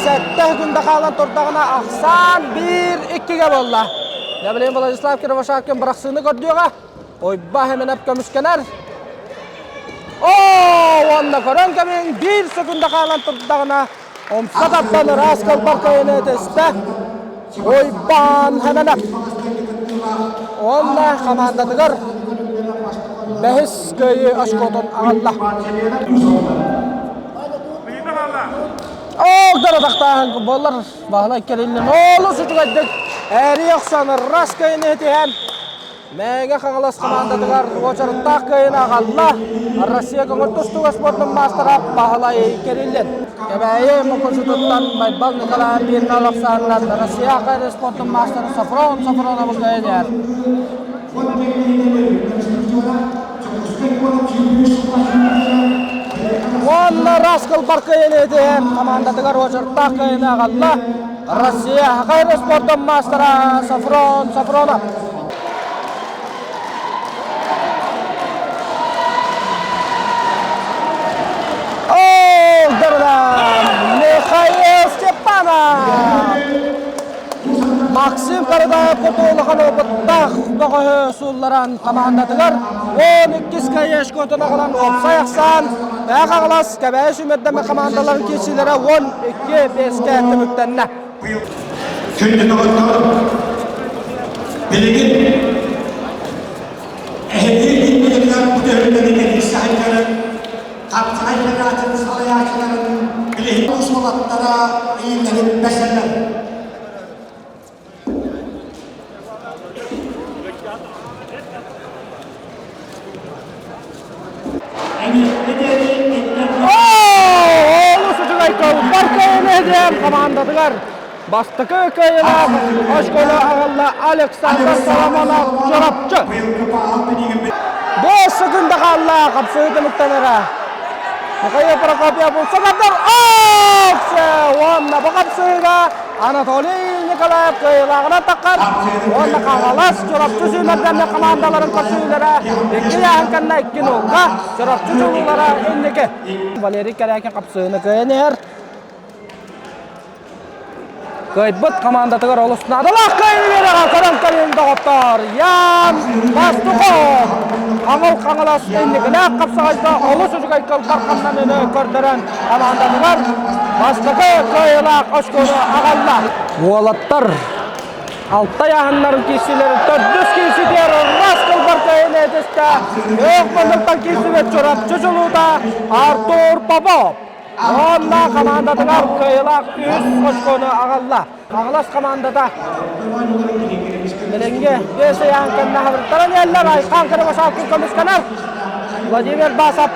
Сэттэ күндэ хаалан турдаҕына ахсаан биир иккигэ буолла. Дьэ Владислав Кривошапкин бырахсыыны көрдүөҕэ. Ойба Хеменеп көмүскэнэр. Оо, уонна көрөн кэбиһиҥ, биир секунда хаалан турдаҕына умса тардан ыраас кылбар кыайыны этистэ. Уйбаан Хеменеп. Уонна хамаандатыгар бэһис кыайыы очкотун аҕалла. Ол атахтааһын буоллар Баһылай кэлиннин олус үчүгэйдик эрий охсон ыраас кыайыыны итиһэн Мэҥэ Хаҥалас хамаандатыгар уочараттаах кыайыыны аҕалла Россия көҥүл тустууга спордун маастара Баһылай Кириллин. Кэбээйи Мукучутуттан Байбал Николаев бииринэн ахсаанынан Россия АХР спордун маастара Софрон Софроновы кыайан Уонна Раскал Баркайын этиһэн хамаандатыгар уочараттаах кыайыыны аҕалла Россия АХР спордун маастара Софрон Софронов. Михаил Степанов! Максим Карадаев курдук улахан опыттаах бөҕөһү суулларан хамаандатыгар 12 каешкотун аҕалан уопсай ахсаан Мэҥэ Хаҥалас Кэбээйи сүүмэрдэммит хамаандаларын киирсиилэрэ 12-5-кэ түмүктэннэ. Күндү доҕоттор, билигин эһиги иннигитигэр бу төһүллэри кэлииксэ сылдьарын, хапсаҕай федерациятын салайааччыларын билиһин уолаттара иилэрин бэсэллэр. Олус үчүгэй кылбар кыайыыны диэн хамаандатыгар бастакы кыайыылаах очкону аҕалла Александр Соломонов Чурапчы. Бу секунда хаалла хапсыһыы түмүктэнэрэ. Михаил Прокопьев булса уонна бу хапсыһыыга Анатолий Николаев кыайыылааҕынан таххар уонна Хаҥалас Чурапчы сүүмэрдэммит хамаандаларын көрсүһүүлэрэ икки ыйааһын кэннэ икки нолга Чурапчы чулуулара инники. Валерий Корякин хапсыһыыны кыайан иһэр. Кыайбыт хамаандатыгар олус наадалаах кыайыыны биэрэҕэ көрөн кэлин доҕоттоор Ян Пастухов Хаҥыл Хаҥалас инникилээх хапсаҕайга олус үчүгэй кылбар хамнаныыны көрдөрөн хамаандатыгар бастакы кыайыылаах очкону аҕалла. Уолаттар алта ыйааһыннарын киирсиилэрин төрдүс киирситигэр ыраас кылбар кыайыыны этистэ. Күөх муннуктан киирсибит Чурапчы чулуута Артур Попов. Уонна хамаандатыгар кыайыылаах үс очкону аҕалла. Хаҥалас хамаандата Билиҥҥи биэс ыйаан кэннэ хабыртаран иһэллэр Айхан Кривошапкин көмүскэнэр Владимир Басов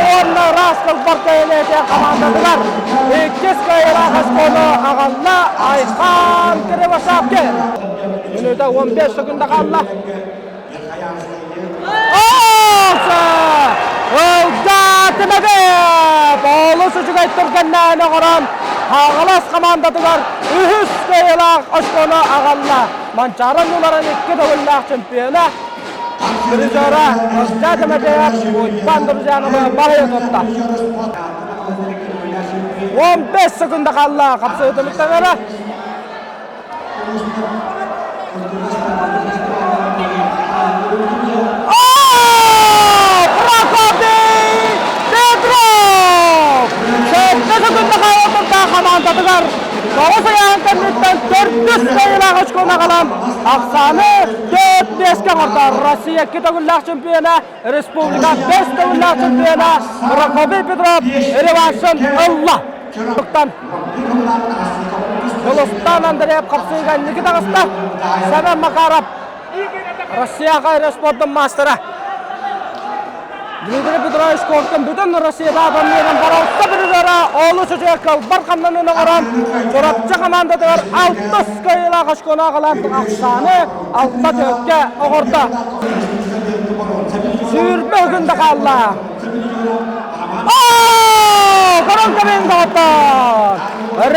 уонна ыраас кылбар кыайыылаах хамаандатыгар иккис кыайыылаах оскуону аҕалла Айхан Кривошапкин. Мүнүүтэ 15 секунда хаалла. Ылда Олус үчүгэй түргэннээн оҥорон Хаҥалас хамаандатыгар үһүс кыайыылаах очкону аҕалла. Манчаары Ньуларын икки төгүллээх чемпиона призера Ылдьаа Тимофеев Уйбаан Друзьянова баһыйа тутта. 15 секунда хаалла хапсыы түмүктэнэрэ. Прокопий Петров! Сэттэ секунда хаалан турдаах хамаандатыгар тоҕус ыйааһын кэнниттэн төрдүс кыайыылаах очкону аҕалан ахсааны төрт биэскэ оҥордо. Россия икки төгүллээх чемпиона, республика бэс төгүллээх чемпиона Прокопий Петров реваншын ылла. Дьулустаан Андреев хапсыыга инники таҕыста. Сэмэн Макаров Россияҕа аэро-спордун маастара. Дмитрий Петрович Коркин бүтүн Россияда баммыырын баралта призера олус үчүгэй кылбар хамнанын оҥорон Чурапчы хамаандатыгар алтыс кыайыылаах очкону аҕалан ахсааны алта төркө оҕордо. Сүүрбэ күн да хаалла. Көрөн доҕоттор!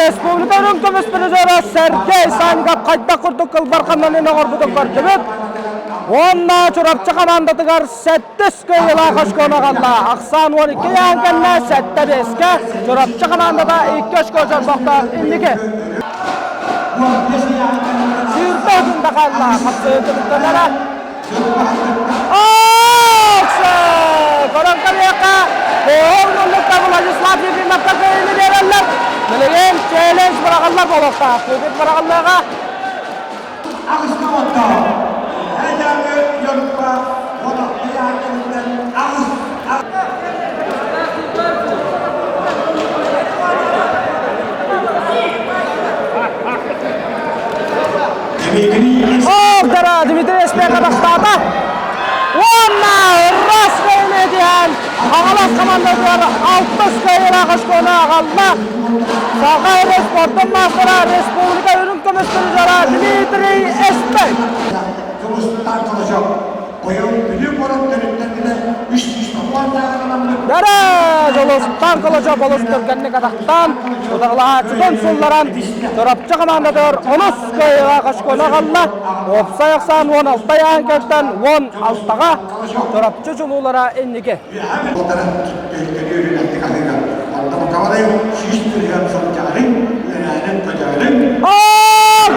Республика үрүҥ көмүс призера Сергей Сангов хайдах курдук кылбар хамнанын оҥорбутун көрдүбүт. Уонна Чурапчы хамаандатыгар сэттис кыайыылаах очкону аҕалла. Ахсаан 12 ыйаан кэннэ сэттэ биэскэ Чурапчы хамаандата икки очко чорбохтоох инники. Сүүрбэ күн хаалла. Хапсыһыы түмүктэнэрэ. Көрөн көрүөххэ, оһол муннукта Владислав Ефимовка кыайыыны биэрэллэр. Билигин челлендж быраҕыллар буолуохтаах. Күүпүт быраҕыллыаҕа. Аҕыста оттоо. Эдээҥи Йорукка отохтуйааккыныттан аҕыс Октара Дмитрий Эспека бастаата. Уонна Рас диэн Хаҥалас командатыгар алтыс кыайыылаах очкону аҕалла. Саха спордун маастара республика үрүҥ көмүс призера Дмитрий Эспек. Кыбыстан колочок. Быйыл Бүлүү куорат төрүттэргинэ 390 Дара Дьолустан Колочок олус түргэнник атахтаан, утарылаһааччытын сулларан, Чурапчы хамаандатыгар онус кыайыылаах очкону аҕалла. Уопсай ахсаан 16 ыйааһын кэлтэн 16-ҕа Чурапчы чулуулара инники.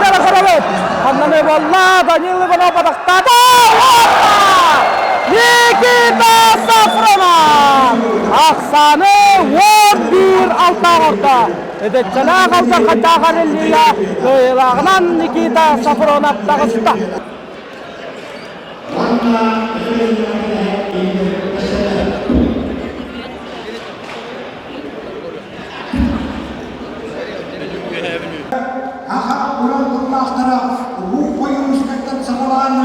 Дара Коробов! Ханнаны буолла, Данил Иванов атахтаата! Никита Сафронов! Ахсааны 11 алта оҥордо. Эдэрчэлээх алдьархайдаах арыллыыга кыайыылааҕынан Никита Сафронов таҕыста. Аха уран тыллаахтара Улуу Ойуунускайтан саҕалаан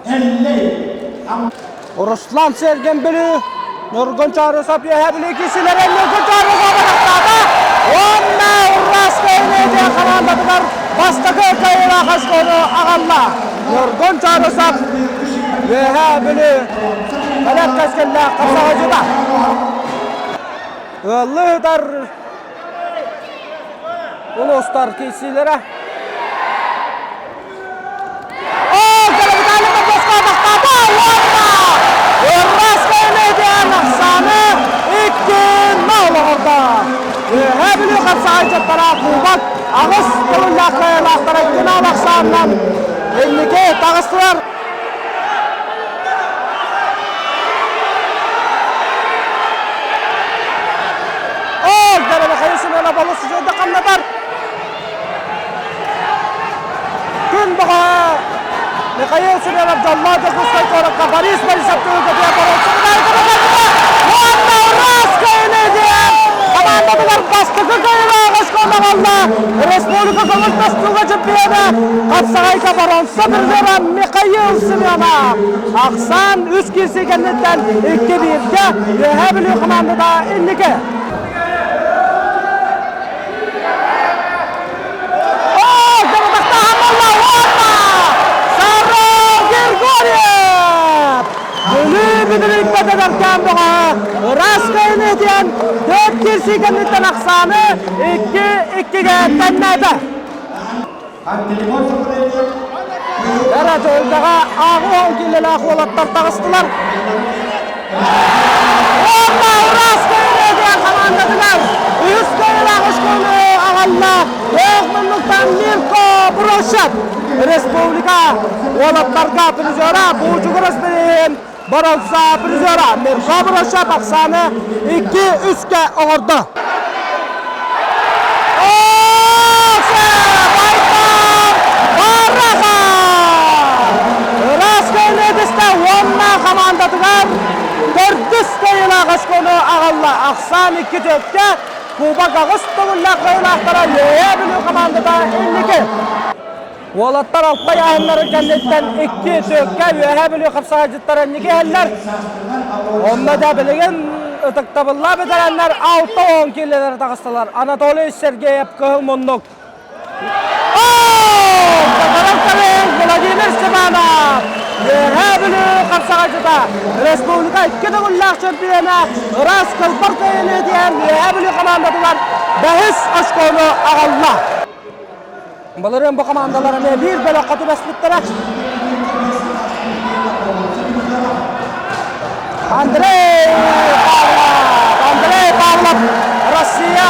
Эллэй Руслан Сергин Бүлүү Нургун Чорусов үөһэ Бүлүү киисилэрэ Нургун Чорусов атахтаата уонна Уральскай медиа хамаандатыгар бастакы кыайыылаах очкону аҕалла. Нургун Чорусов Үөһээ Бүлүү кэлэр кэскиллээх хапсаҕайдьыта. Ыаллыы ыытар улуустар киирсиилэрэ. Оо, Виталий Боско атахтаата уонна Уральскай медиа ахсааны 2-0 оҥордо. Үөһээ Бүлүү хапсаҕайдьыттара кубок аҕыс төгүллээх кыайыылаахтара финал ахсаанынан инники таҕыстылар. Оо, Михаил Семенов олус үчүгэйдик хамнатар. Күн бөҕө Михаил Семенов дьоллоох Дьокуускай куоракка Борис Борисов тылы көтүйэ боруоксугунай уонна Уральскай диэн хамаандатыгар. командатыгар бастакы кыайыылаах оскуола буолла. Республика көҥүл тустууга чемпиона хапсаҕайга боруонса призера Михаил Семенов. Ахсаан үс киирсии кэнниттэн 2-1-гэ Үөһээ Бүлүү командата инники. Бүлүү бүдүрүйбэт эдэркээн бөҕө ыраас кыайыыны итиэн төрт киирсии кэнниттэн ахсааны 2-2-гэ тэннээтэ. Эрэ түһүлгэҕэ ааҕы киллэлээх уолаттар таҕыстылар. Уонна ыраас кыайыыны итиэн хамаандатыгар үһүс кыайыылаах оскуолу аҕалла Көөх муннуктан Мирко Брошев. Республика уолаттарга призера Буучугурас бирииһин боруонса призера Мирко Брошев ахсааны 2-3-кэ оҥордо. Ыраас кыайыытыста уонна хамаандатыгар төрдүс кыайыылаах очкону аҕалла. Ахсаан 2-4-кэ Кубок аҕыс төгүллээх кыайыылаахтара Үөһээ Бүлүү хамаандата инники. Уолаттар алта ыйааһыннарын кэнниттэн 2-4-кэ Үөһээ Бүлүү хапсаҕайдьыттара инники иһэллэр. Онно да билигин ытыктабыллаах бэтэрээннэр 60 киилэлэр таҕыстылар. Анатолий Сергеев кыһыл муннук. Владимир Степанов Үөһээ Бүлүү хапсаҕайдьыта республика икки төгүллээх чемпиона ыраас кылбар кыайыыны диэн Үөһээ Бүлүү командатыгар бэһис очкону аҕалла. Былырыын бу командалар эмиэ биир бөлөххө түбэспиттэрэ. Андрей Павлов! Андрей Павлов Россия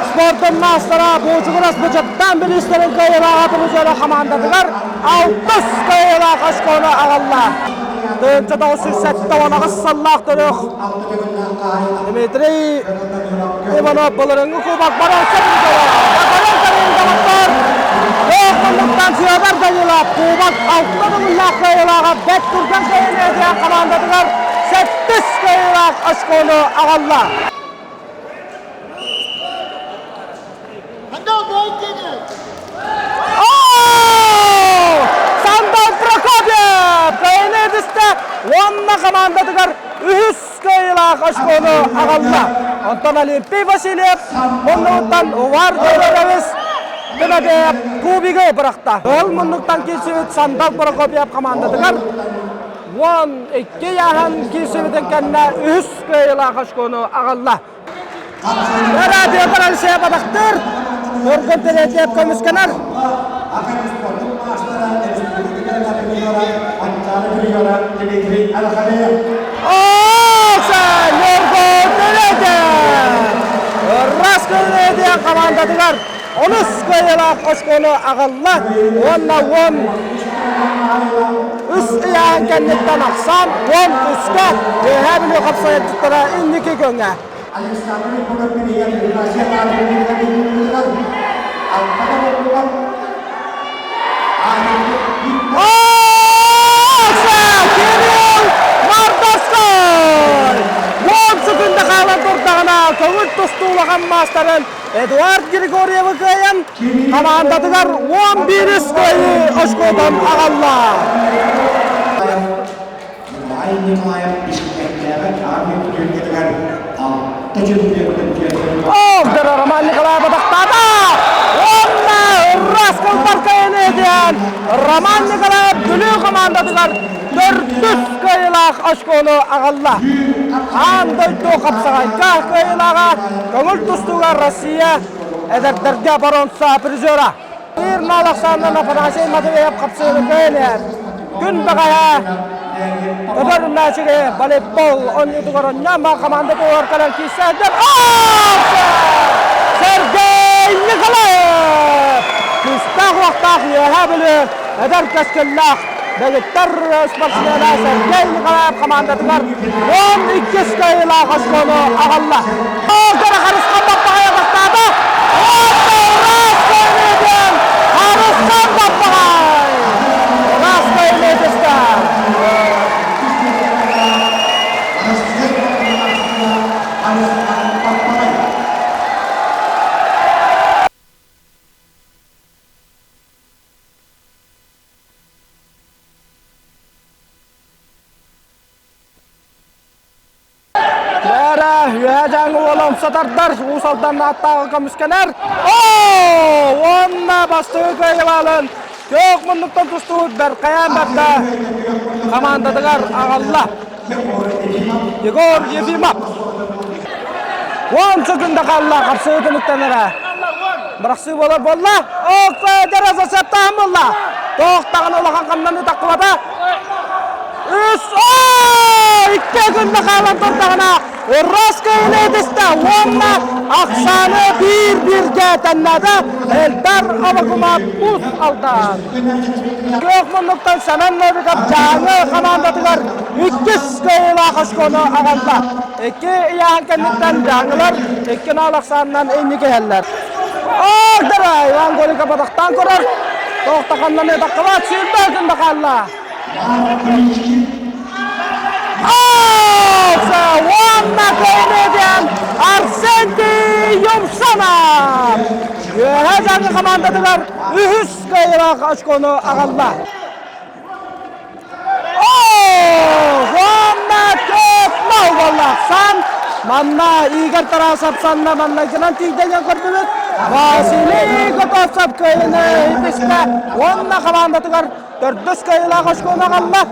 спортун маастара Буучугурас Бычаттан бириистэрин кыайыылааҕа призера хамаандатыгар алтыс кыайыылаах очкону аҕалла. 1978 сыллаах төрөх Дмитрий Иванов былырыҥҥы кубок боруонса призера. Батарей Карин Ох муннуктан Федор Данилов кубок алта төгүллээх кыайыылааҕа бэрт түргэн кыайыыны командатыгар сэттис кыайыылаах очкону аҕалла. Сандал Прокопьев кыайыыны түстэ уонна командатыгар үһүс кыайыылаах очкону аҕалла. Онтон Олимпий Васильев муннугуттан Увар Федорович Тимофеев кубигы бырахта. Ол муннуктан киирсибит Сандал Прокопьев командатыгар 12 яһан киирсибитин кэннэ үһүс кыайыылаах очкону аҕалла. Радио Россия бадахтыр, Өргөн Телетиев көмүскэнэр. Раскылыдиан командатыгар онус кыайыылаах очкону аҕалла уонна 13 ыйааһын кэнниттэн ахсаан 13-кэ Үөһээ Бүлүү хапсайаччыттара инники көҥө. Александр Егоров билигин Евразия Кирилл Мордовской! Уон секунда хаалан турдаҕына көҥүл тустуу улахан маастарын Эдуард Григорьевы кыайан командатыгар 11 кыайыы очкотун аҕалла. Николай Николаев Бишкектээҕи армия түһүлгэтигэр алта чемпион Ол Роман Николаев атахтаата! Уонна Раскал Баркайыны диэн Роман Николаев Бүлүү командатыгар төрдүс кыайыылаах очкону аҕалла. Аан дойду хапсаҕайга кыайыылааҕа көҥүл тустууга Россия эдэрдэргэ боруонса призера. Биир мал ахсаанынан Афанасий Матвеев хапсыыны кыайан күн бэҕэһээ көтөр мээчиги волейбол оонньуутугар онньоон команда туһугар кэлэн киирсээдэр Сергей Николаев! Күүстээх уохтаах Үөһээ Бүлүү эдэр кэскиллээх дэгиттэр спортсмена Сергей Николаев командатыгар 12 кыайыылаах оскуолу аҕалла. Көрө Харысхан Баппаҕай бастаата. Харысхан Баппаҕай! Ыраас кыайыыны түстэ. Дьааҥы уола умса тардар, Уус Алдан ааттааҕы көмүскэнэр. Оо! Уонна бастакы кыайыылаалын күөх муннуктан тустубут Бэркайаан барда хамаандатыгар аҕалла. Егор Ефимов. 10 секунда хаалла хапсыы түмүктэнэрэ. Бырахсыы буолар буолла. Ок, засептаан буолла. Тоох даҕаны улахан хамнаныы таххыбата. Үс, оо, икки күндэ хаалан турдаҕына Роскойны түстэ уонна ахсааны биир-бииргэ тэннээтэ Эльдар Авакумов Уус Алдан. Күөх муннуктан Сэмэн Новиков Дьааҥы хамаандатыгар иккис кыайыылаах очкону аҕалла. Икки ыйааһын кэнниттэн Дьааҥылар икки наал ахсаанынан инники иһэллэр. Агдара Иван Голиков атахтаан көрөр. Тоохтаханнан этаккалаат сүүрбэ күндэ хаалла. Уонна комедиан Арсентий Юмшанов! Үөһээ Дьааҥы хамаандатыгар үһүс кыайыылаах очкону аҕалла. Уонна 4-0 буолла. Сан манна Игорь Тарасов санна маннайгынан тиийдэн көрдүбүт. Василий Готовцев кыайыыны итистэ уонна хамаандатыгар Төрдүс кыайыылаах очкону аҕалла.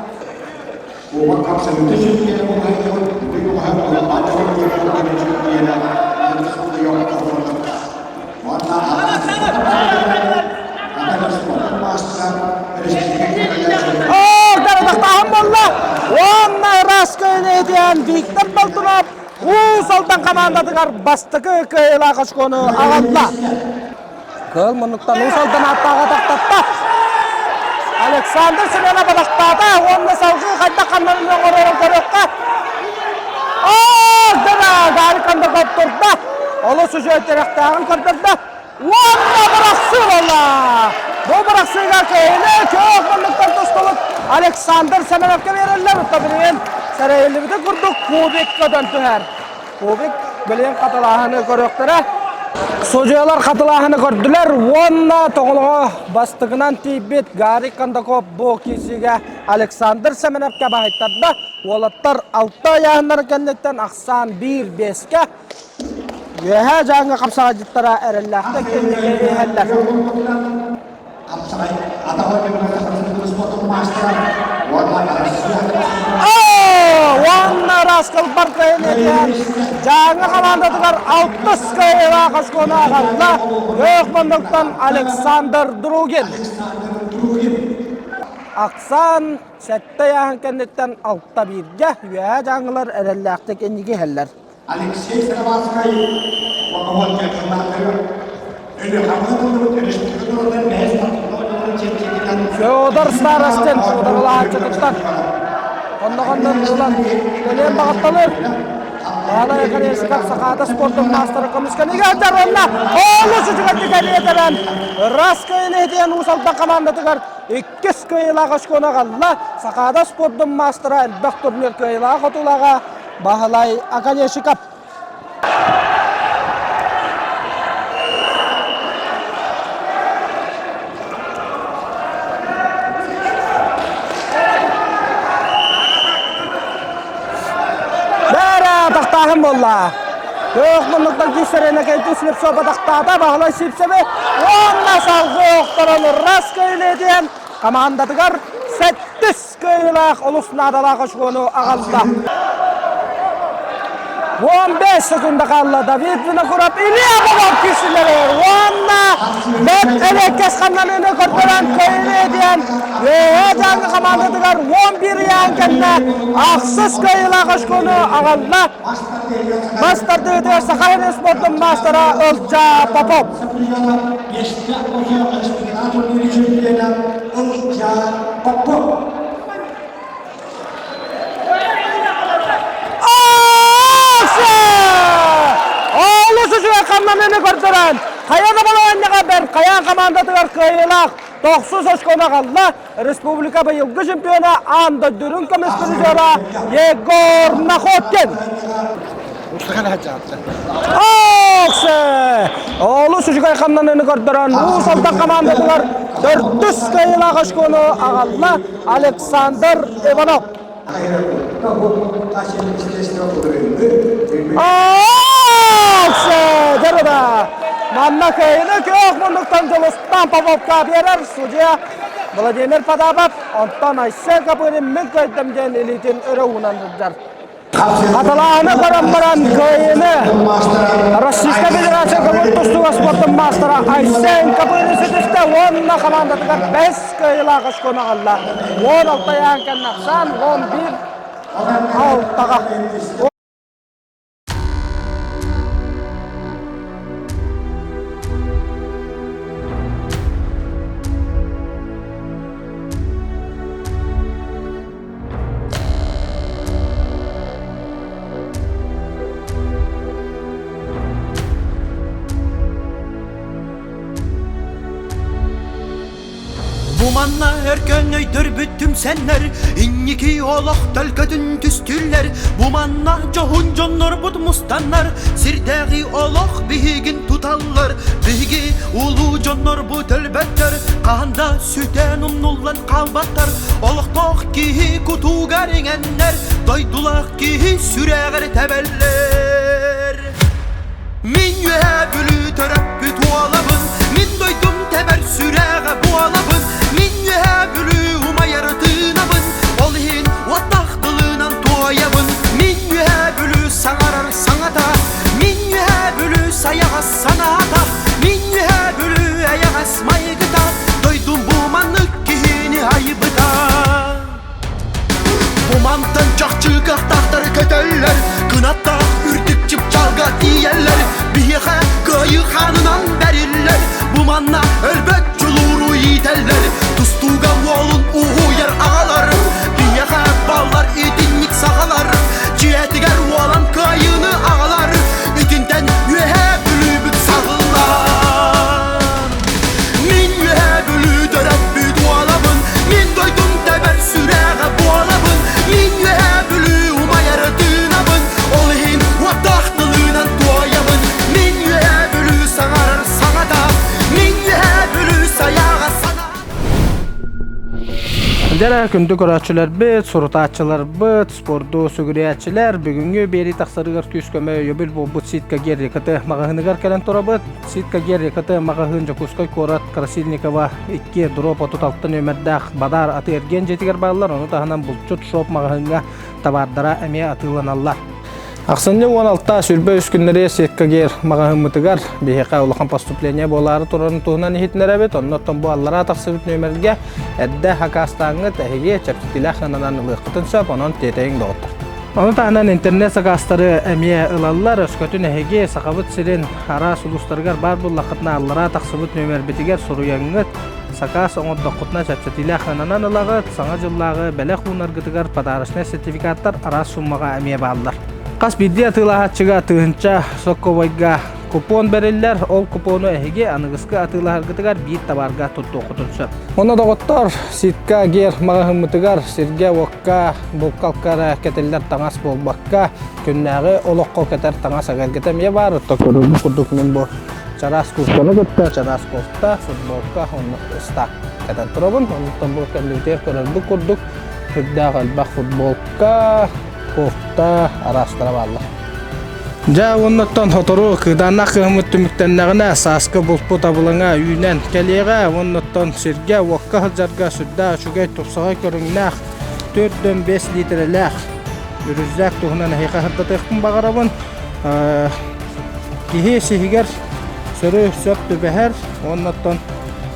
Дарадахтааһын буолла. Уонна ыраас кыайыыны итиэн Виктор Болтунов Уус Алдан хамаандатыгар бастакы кыайыылаах очкону аҕалла. Кыыл муннуктан Уус Алдан ааттааҕа тохтотто. Александр Семенов атахтаата уонна салгыы хайдах ханнарын оҥорорун көрүөххэ. Оо, дара, Гарик Кондаков турда. Олус үчүгэй тирэхтээҕин көрдөрдө. Уонна бырахсыы буолла. Бу бырахсыыга кыайыыны күөх муннуктан тустубут Александр Семеновка биэрэллэр. Оттон билигин сэрэйиллибитин курдук кубик көтөн түһэр. Кубик билигин хатылааһыны көрүөхтэрэ. Судьуйалар хатылааһыны көрдүлэр уонна тоҕолоҕо бастакынан тиийбит Гарик Кондаков бу киирсиигэ Александр Семеновка баһыйтарда. Уолаттар алта ыйааһыннарын кэнниттэн ахсаан 1-5-кэ Үөһээ Дьааҥы хапсаҕайдьыттара эрэллээхтик инники иһэллэр. Уонна Раскалбар кыайын Дьааҥы хамаандатыгар алтыс кыайыылаах очкону аҕалла Күөх муннуктан Александр Другин. Ахсаан сэттэ ыйааһын кэнниттэн алта бииргэ Үөһээ Дьааҥылар эрэллээхтик инники иһэллэр. Алексей Сыроватскай Федор Старостин ударылааччытыттан онноҕоннон ылан кэлиэн баҕатталыр. Баалай Колесников Сахаада спордун маастара көмүскэнигэ сылдьар уонна олус үчүгэйдик элиэтэрэн Рас кыайын Уус Алдан хамаандатыгар иккис кыайыылаах очкону аҕалла. Сахаада спордун маастара элбэх турнир кыайыылаах хотуулааҕа Баһылай Оконешников. Бээрэ тахтааһын буолла. Көөх муннуктан киирсэринэ Кэйтин Слепцова тахтаата Баһылай Сивцеви уонна салгыы охторон Раска илиитиэн командатыгар сэттис кыайыылаах олус наадалаах очкону аҕалла. 15 секунда хаалла Давид Винокуров Илья Попов киирсилэр уонна бэрт эрэккэс хамнаныыны көрдөрөн кыайыы диэн Үөһээ Дьааҥы хамаандатыгар 11 ыйаан кэннэ ахсыс кыайыылаах очкону аҕалла. Бас тардыытыгар Саха сирин спордун маастара Ылдьаа Попов. Олус үчүгэй хамнаныыны көрдөрөн, хайа да балаһыанньаҕа бэрт хайаан хамаандатыгар кыайыылаах тохсус очкону аҕалла республика быйылгы чемпиона аан дойду үрүҥ көмүс призера Егор Находкин. Олус үчүгэй хамнаныыны көрдөрөн Уус Алдан хамаандатыгар төрдүс кыайыылаах очкону аҕалла Александр Иванов. Дьарыда! Манна кыайыны күөх муннуктан Дьулустан Поповка биэрэр судья Владимир Потапов, онтон Айсен Копырин мин кыайдым диэн илиитин өрө уунан сылдьар. Хатылааны көрөн баран кыайыыны Российскай Федерация көҥүл тустууга спордун маастара Айсен Копырин ситистэ уонна хамаандатыгар бэс кыайыылаах очкону аҕалла. 16 ыйаан кэннэ ахсаан 11 алтаҕа. Бу манна өркөн өйдөрбүт түмсэннэр, инники олох төлкөтүн түстүүллэр. Бу манна дьоһун дьоннорбут мустаннар, сирдээҕи олох биһигин туталлар. Биһиги улуу дьоннорбут өлбөттөр, хаһан да сүтэн умнуллан хаалбаттар. Олохтоох киһи кутугар иҥэннэр, дойдулаах киһи сүрэҕэр тэбэллэр. Мин үөһээ Бүлүү төрөппүт уолабын, мин дойдум тэбэр сүрэҕэ буолабын, мин үөһээ Бүлүү умайар тыынабын, ол иһин уоттаах тылынан туойабын. Мин үөһээ Бүлүү саҥарар саҥата, мин үөһээ Бүлүү сайаҕас санаата, мин үөһээ Бүлүү эйэҕэс майгыта, дойдум бу маннык киһини айбыта. Бу мантан чахчы кыахтаахтары көтөллөр, кынаттаах үрдүк чыпчаалга тиийэллэр, биһиэхэ кыайыы хаанынан бэриллэр, бу манна өлбөт дьулууру иитэллэр, тустууга уолун уһуйар аҕалар, биһиэхэ баллар итинник сахалар, дьиэтигэр уолан кыайыыны аҕалар, итинтэн үөһээ Бүлүүбүт саҕыллар. Мин үөһээ Бүлүү төрөппүт уолабын, мин дойдум тэбэр сүрэҕэ буолабын, мин үөһээ Бүлүү умайар тыынабын, ол иһин уоттаах тылынан туойабын. Мин үөһээ Бүлүү саҥарар саҥата, мин үөһээ Бүлүү сайаҕа санаа. Дьэ күндү көрөөччүлэрбит, сурутааччыларбыт, спорду сүгүрүйээччилэр бүгүҥҥү биэрии тахсарыгар күүс-көмө өйөбүл буолбут Ситка Геррикаты маҕаһыыныгар кэлэн турабыт. Ситка Геррикаты маҕаһыын Дьокуускай куорат Красильникова 2 дроп 36 нүөмэрдээх Бадаар атыы-эргиэн дьиэтигэр бааллар. Ону таһынан Булчут шоп маҕаһыыҥҥа табаардара эмиэ атыыланаллар. Ахсынньы 16 23 күннэри Сеткагер маҕаһыыммытыгар биһиэхэ улахан поступление буолаары турарын туһунан иһитиннэрэбит. Оннуттан бу аллараа тахсыбыт нүөмэргэ эрдэ хакаастааҥҥыт эһиги чэпчэтиилээх сыананан ылыаххытын сөп, онон тиэтэйиҥ доҕоттор. Ону таһынан интернет сакаастары эмиэ ылаллар. Өскөтүн эһиги Сахабыт сирин араас улуустарыгар баар буоллаххытына аллараа тахсыбыт нүөмэрбитигэр суруйаҥҥыт Сакаас оҥордоххутуна чэпчэтиилээх сыананан ылаҕыт, Саҥа дьыллааҕы бэлэх уунаргытыгар подарочнай сертификаттар араас суммаҕа эмиэ бааллар. Хас биирдии атыылаһааччыга тыһыынча сокковойга купон бэриллэр. Ол купону эһиги аныгыскы атыылаһаргытыгар биир табаарга туттуоххутун сөп. Онно доҕоттор, Ситка Гер маҕаһыыммытыгар сиргэ-уокка, булка-алка эрэ кэтиллэр таҥас буолбакка, күннээҕи олоххо кэтэр таҥас эгэлгэтэ эмиэ баар. Оттон көрөргүт курдук мин бу чараас куртканы кытта чараас кофта, футболка, оннук ыстаак кэтэн турабын. Оннуттан бу кэннибитигэр көрөрбүт курдук сүрдээх элбэх футболка, кофта араастара бааллар. Дьэ, уоннаттан сотору кыыдааннаах кыһыммыт түмүктэннэҕинэ, сааскы булпут абылаҥа үүнэн кэлиэҕэ. Уоннаттан сиргэ, уокка сылдьарга сүрдээх үчүгэй тупсаҕай көрүҥнээх 4,5 литрэлээх үрүззээк туһунан эһиэхэ сырдатыахпын баҕарабын. Киһи сиһигэр сөрү сөп түбэһэр уонна оттон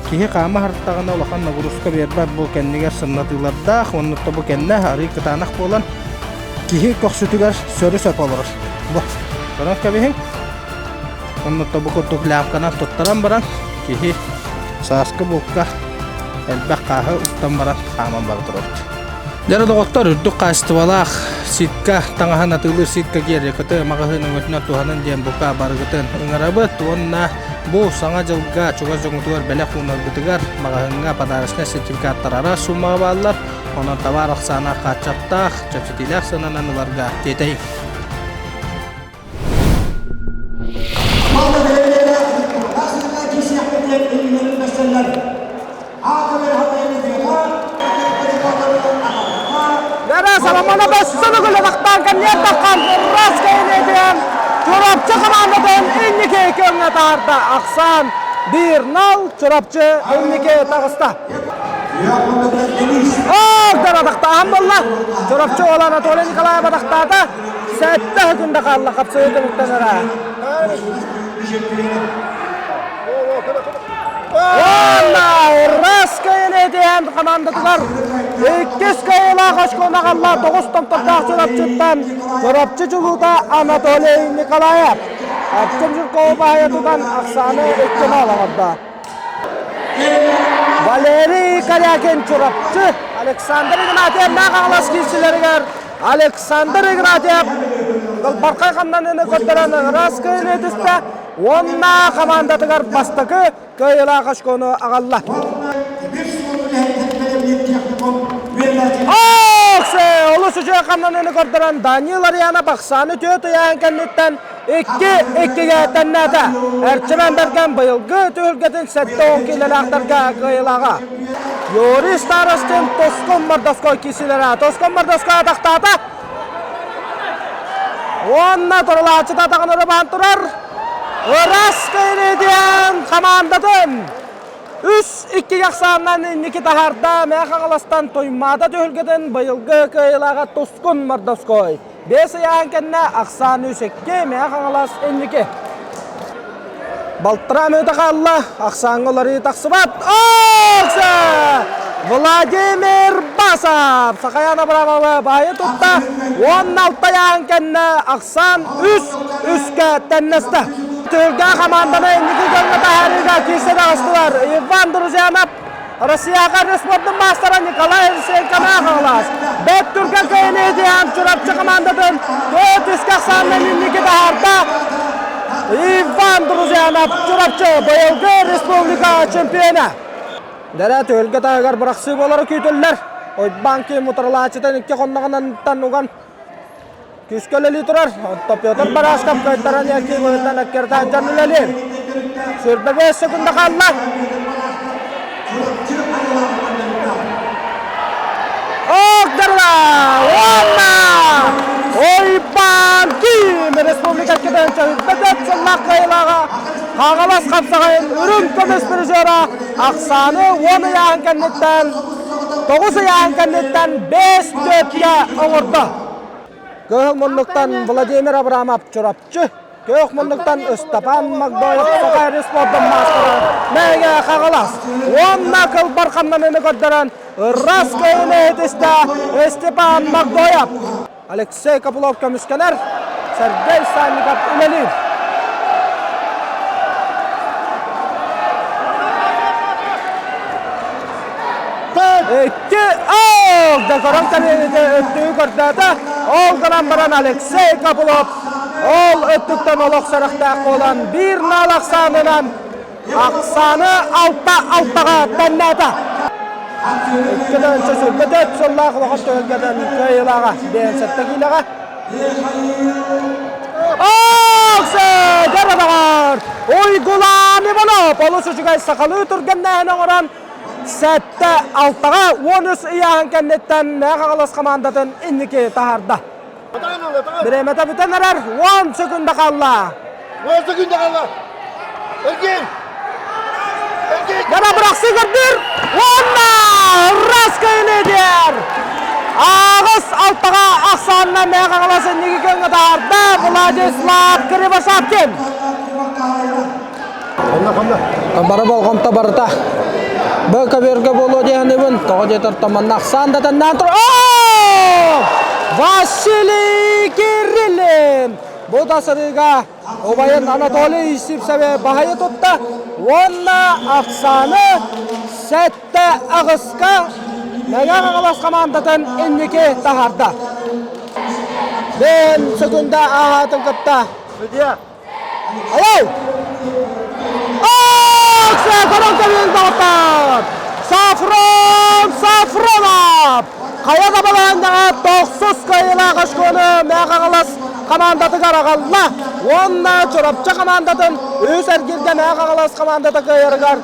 киһи хаама сырыттаҕына улахан нагрузка биэрбэт бу кэннигэр сымнатыылардаах уонна оттон бу кэннэ арыый кытаанах буолан киһи көхсүтүгэр сөрү сөп олорор. Бу көрөн кэбиһиҥ. Онно бу курдук лямканан туттаран баран киһи сааскы булка элбэх хааһы уктан баран хааман бара турабыт. Дьэ доҕоттор, үрдүк хаачыстыбалаах ситка таҥаһын атыылыыр ситка ГРКТ маҕаһыын өҥөтүнэн туһанын диэн бука барыгытын ыҥырабыт уонна бу саҥа дьылга чугас дьоҥҥутугар бэлэх уунаргытыгар маҕаһыыҥҥа подарочнай сертификаттар араас суумаҕа бааллар. Онон табаар ахсаана хааччахтаах, чэпчэтиилээх сыананан ыларга тиэтэйиҥ. Дара Соломонов өссө бүгүл атахтаан кэнниэр таххан раз кэйилиэтиэн Чурапчы командатын инники көҥҥө таарда. Ахсаан 1-0 Чурапчы инники таҕыста. Ор атахтааһын буолла. Чурапчы уола Анатолий Николаев атахтаата. Сэттэ секунда хаалла хапсыһыы түмүктэнэрэ. Уонна Урас кыайыытын хамаандатыгар иккис кыайыылаах очкону аҕалла тоҕус томтордоох Чурапчыттан Чурапчы чулуута Анатолий Николаев. Артем Жирков баайа тутан ахсааны иккини оҥордо. Валерий Корякин Чурапчы Александр Игнатьев Хаҥалас киирсилэригэр Александр Игнатьев Далбархай хамнаныыны көрдөрөн ыраас кыайыыны түстэ уонна хамаандатыгар бастакы кыайыылаах очкону аҕалла. Оксе! Олус үчүгэй хамнаныыны көрдөрөн Данил Ариана бахсааны түөрт ыйааһын кэнниттэн 2-2-гэ тэннээтэ. Эрчимэн Бэргэн быйылгы түһүлгэтин 70 киилэлээхтэргэ кыайыылааҕа. Юрий Старостин Тоскун Мордовской киирсиилэрэ. Тоскун Мордовской атахтаата. Уонна турулааччыта атаҕын өрө баан турар. Ырас Киридиан хамаандатын үс иккигэ ахсаанынан инники таһаарда Мэҥэ Хаҥаластан Туймаада түһүлгэтин быйылгы кыайыылааҕа Тускун Мордовской. Биэс ыйааһын кэннэ ахсаан үс икки Мэҥэ Хаҥалас инники. Балтараа мүнүүтэ хаалла, ахсааҥҥа уларыйыы тахсыбат. Окса! Владимир Басов Сахаян Абрамова баайы тутта уонна алта ыйааһын кэннэ ахсаан үс үскэ тэннэстэ. Түһүлгэ хамаанданы инники көҥҥө таһаарыыга киирсэ таҕыстылар. Иван Друзьянов Россияҕа респордун маастара Николай Алексеенко Хаҥалас. Бэрт түргэн кыайыыны итиһэн Чурапчы командатын төрт үскэ ахсаанынан инники таһаарда. Иван Друзьянов Чурапчы быйылгы республика чемпиона. Дэрэ түһүлгэ таһыгар бырахсыы буолара күүтүллэр. Ойбаан ким утарылааччытын икки хонноҕунан уган Күүскэ үлэлии турар. Онтон Петр Барашков кыайтаран эркии быһыытынан эккирэтэ дьон үлэлиир. 25 секунда хаалла. Огдарла! Уонна! Ойбан Ким республика кытынча үрбэтет сыллаах кыайылааҕа Хаҥалас хапсаҕайын үрүҥ көмүс призера ахсааны 10 ыйааһын кэнниттэн 9 ыйааһын кэнниттэн 5 төрткэ оҥордо. Кыһыл муннуктан Владимир Абрамов Чурапчы, күөх муннуктан Ыстапаан Магдоев Саха респордун маастара Мэҥэ Хаҥалас уонна кылбар хамнаныыны көрдөрөн ыраас кыайыыны иһитистэ Степан Магдоев. Алексей Копылов көмүскэнэр, Сергей Санников үлэлиир. Икки ол да көрөн кэлиэбити өттүгү көрдөөтө. Ол гынан баран Алексей Копылов ол өттүктэн олох сэрэхтээх буолан биир наал ахсаанынан Ахсааны алта алтаҕа тэннээтэ. Икки 124 сыллаах улахан түһүлгэтин кыайыылааҕа 57 киилэҕэ. Оксе! Дьэ Уйгулаан Иванов олус үчүгэй сахалыы түргэннээһин оҥорон сэттэ алтаҕа 13 ыйааһын кэнниттэн Мэҥэ Хаҥалас хамаандатын инники таһаарда. Бириэмэтэ бүтэн эрэр, 10 секунда хаалла. 10 секунда хаалла. Эргин! Эргин! Яна бырахсыы көрдүр. Уонна Раскайыны диэр. Аҕыс алтаҕа ахсаанна Мэҥэ Хаҥалас инники көҥҥө таһаарда Владислав Кривошапкин. Бары болҕомто барыта Б көбүөргэ буолуо диэхинибин, тоҕо диэтэр томанна ахсаан да тэннээн тур. Василий Кириллин! Бу да сырыыга убайын Анатолий Сивцеве баһайы тутта уонна ахсааны сэттэ аҕыска Мэҥэ Хаҥалас хамаандатын инники таһаарда. Бэйэн секунда ааһаатын кытта Судья! Алло! Акция көрөн доҕоттор! Сафрон Сафронов! Хайа да балаһаннаҕа тохсус кыайыылаах очкону Мэҥэ Хаҥалас хамаандатыгар аҕалла уонна Чурапчы хамаандатын үс эргиргэ Мэҥэ Хаҥалас хамаандата кыайарыгар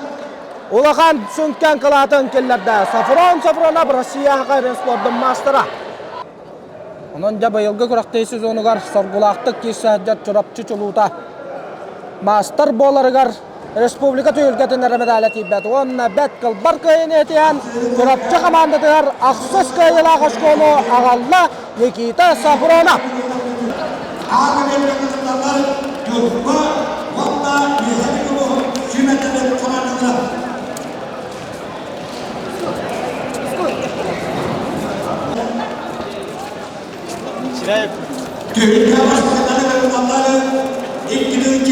улахан сүҥкэн кылаатын киллэрдэ. Сафрон Сафронов Россия Саха спордун маастара. Онон дьэ быйылгы күрэхтэһии сезонугар соргулаахтык киирсэ сылдьар Чурапчы чулуута маастар буоларыгар республика түһүлгэтин эрэ медаля тиийбэт уонна бэт кылбар кыайыыны этиһэн Чурапчы хамаандатыгар ахсыс кыайыылаах оскуолу аҕалла Никита Сафронов. Ньурба уонна Үөһээ Бүлүү сүүмэрдэммит хамаандалара. Түһүлгэ бастакы ылаллары 2-7,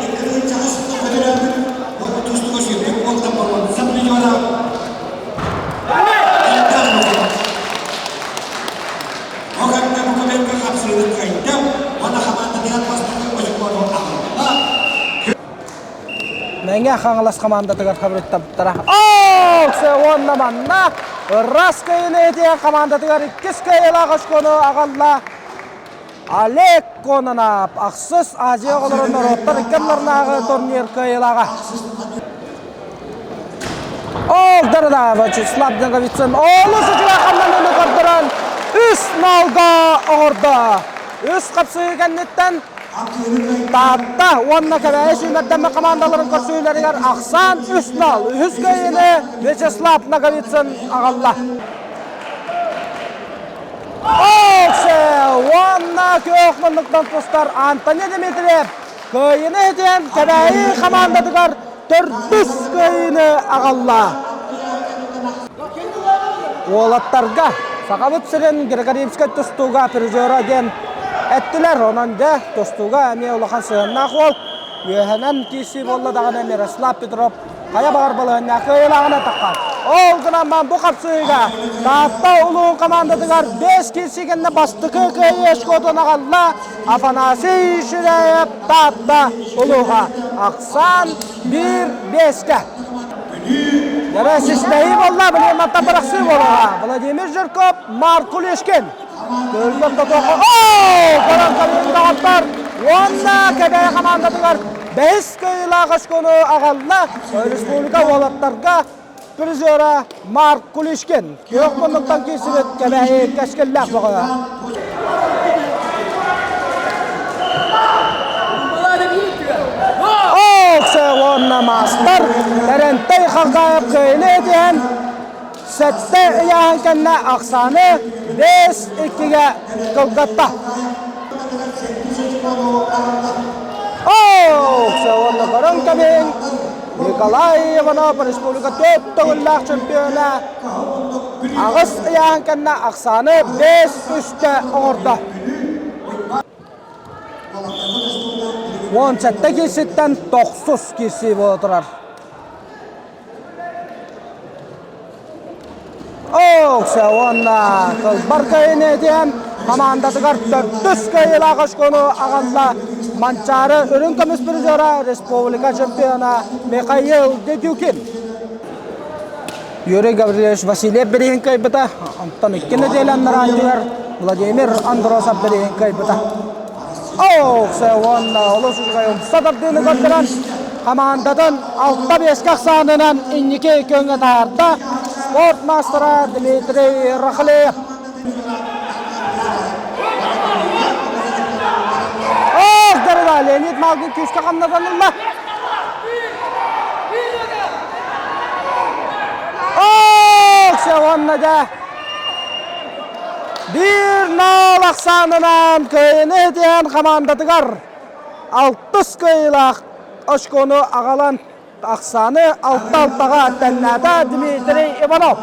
2-8 көтөрөөбүт тустууга сүүрбүт уолтан боруонса призера Ол кэмҥэ бу көмөлгө хапсыыны кыайда уонна хамаандатыгар бастакы очукуону аҕалла. Мэҥэ Хаҥалас хамаандатыгар хабырыттабыттара. Ооксе уонна манна ыраас кыайыыны этиэн хамаандатыгар иккис кыайыылаах очкону аҕалла Олег Кононов ахсыс Азия оҕолорун норуоттар иккардыларынааҕы турнир кыайыылааҕа. Ол дарыда Вячеслав Ноговицын олус үчүгэй хамнаныыны көрдөрөн үс ноолго оҥордо. Үс хапсыһыы кэнниттэн Таатта уонна Кэбээйи сүүмэрдэммит хамаандаларын көрсүһүүлэригэр ахсаан 3-0 үһүс кыайыыны Вячеслав Ноговицын аҕалла. Оксе уонна күөх муннуктан тустар Антони Дмитриев кыайыыны иһитиэн Кэбээйи хамаандатыгар төрдүс кыайыыны аҕалла. Уолаттарга Сахабыт сирин Григорьевскай тустууга призера диэн эттилэр. Онон дьэ тустууга эмиэ улахан сыһыаннаах уол. Үөһэнэн киирсии буолла даҕаны Мирослав Петров хайа баҕар балаһыанньа кыайыылааҕына таххар. Ол гынан баран бу хапсыһыыга Таатта улуун командатыгар 5 киирсии кэннэ бастакы кыайыы очкотун аҕалла Афанасий Ширяев Таатта улууһа. Ахсаан 1-5-кэ. Дьэ, систэһии буолла, билигин мантан бырахсыы буолуоҕа. Владимир Жирков, Марк Кулешкин. Көргөн тотуохха, оо, көрөн кэлин доҕоттор уонна Кэбээйи хамаандатыгар бэһис кыайыылаах очкону аҕалла республика уолаттарга призера Марк Кулишкин. Күөх муннуктан киирсибит Кэбээйи кэскиллээх бөҕө. Уонна маастар Тэрэнтэй Харгаев кыайыыны этиһэн сэттэ ыйааһын кэннэ ахсааны 5-2-гэ кылгатта. Уонна көрөн кэбиһиҥ Николай Иванов республика төрт төгүллээх чемпиона аҕыс ыйааһын кэннэ ахсааны 5-3-кэ оҥордо. 17 киирситтэн тохсус киирсии буола турар. Ооксе уонна кылбар кыайыыны этиэн хамаандатыгар төрдүс кыайыылаах очкону аҕалла Манчаары үрүҥ көмүс призера республика чемпиона Михаил Дедюкин. Юрий Гаврильевич Васильев бирииһин кыайбыта, онтон икки нэдиэлэ аннараатыгар Владимир Андросов бирииһин кыайбыта. Ооксе уонна олус үчүгэй умса тардыыны көрдөрөн хамаандатын алта биэскэ ахсаанынан инники күөҥҥэ таһаарда спорт маастара Дмитрий Рахлеев. Ох, дорога, Леонид Малгин күүскэ хамнатан ылла. Ох, уонна дьэ Биир наал ахсаанынан кыайыыны этиһэн хамаандатыгар алтыс кыайыылаах очкону аҕалан ахсааны алта-алтаҕа тэннээтэ Дмитрий Иванов.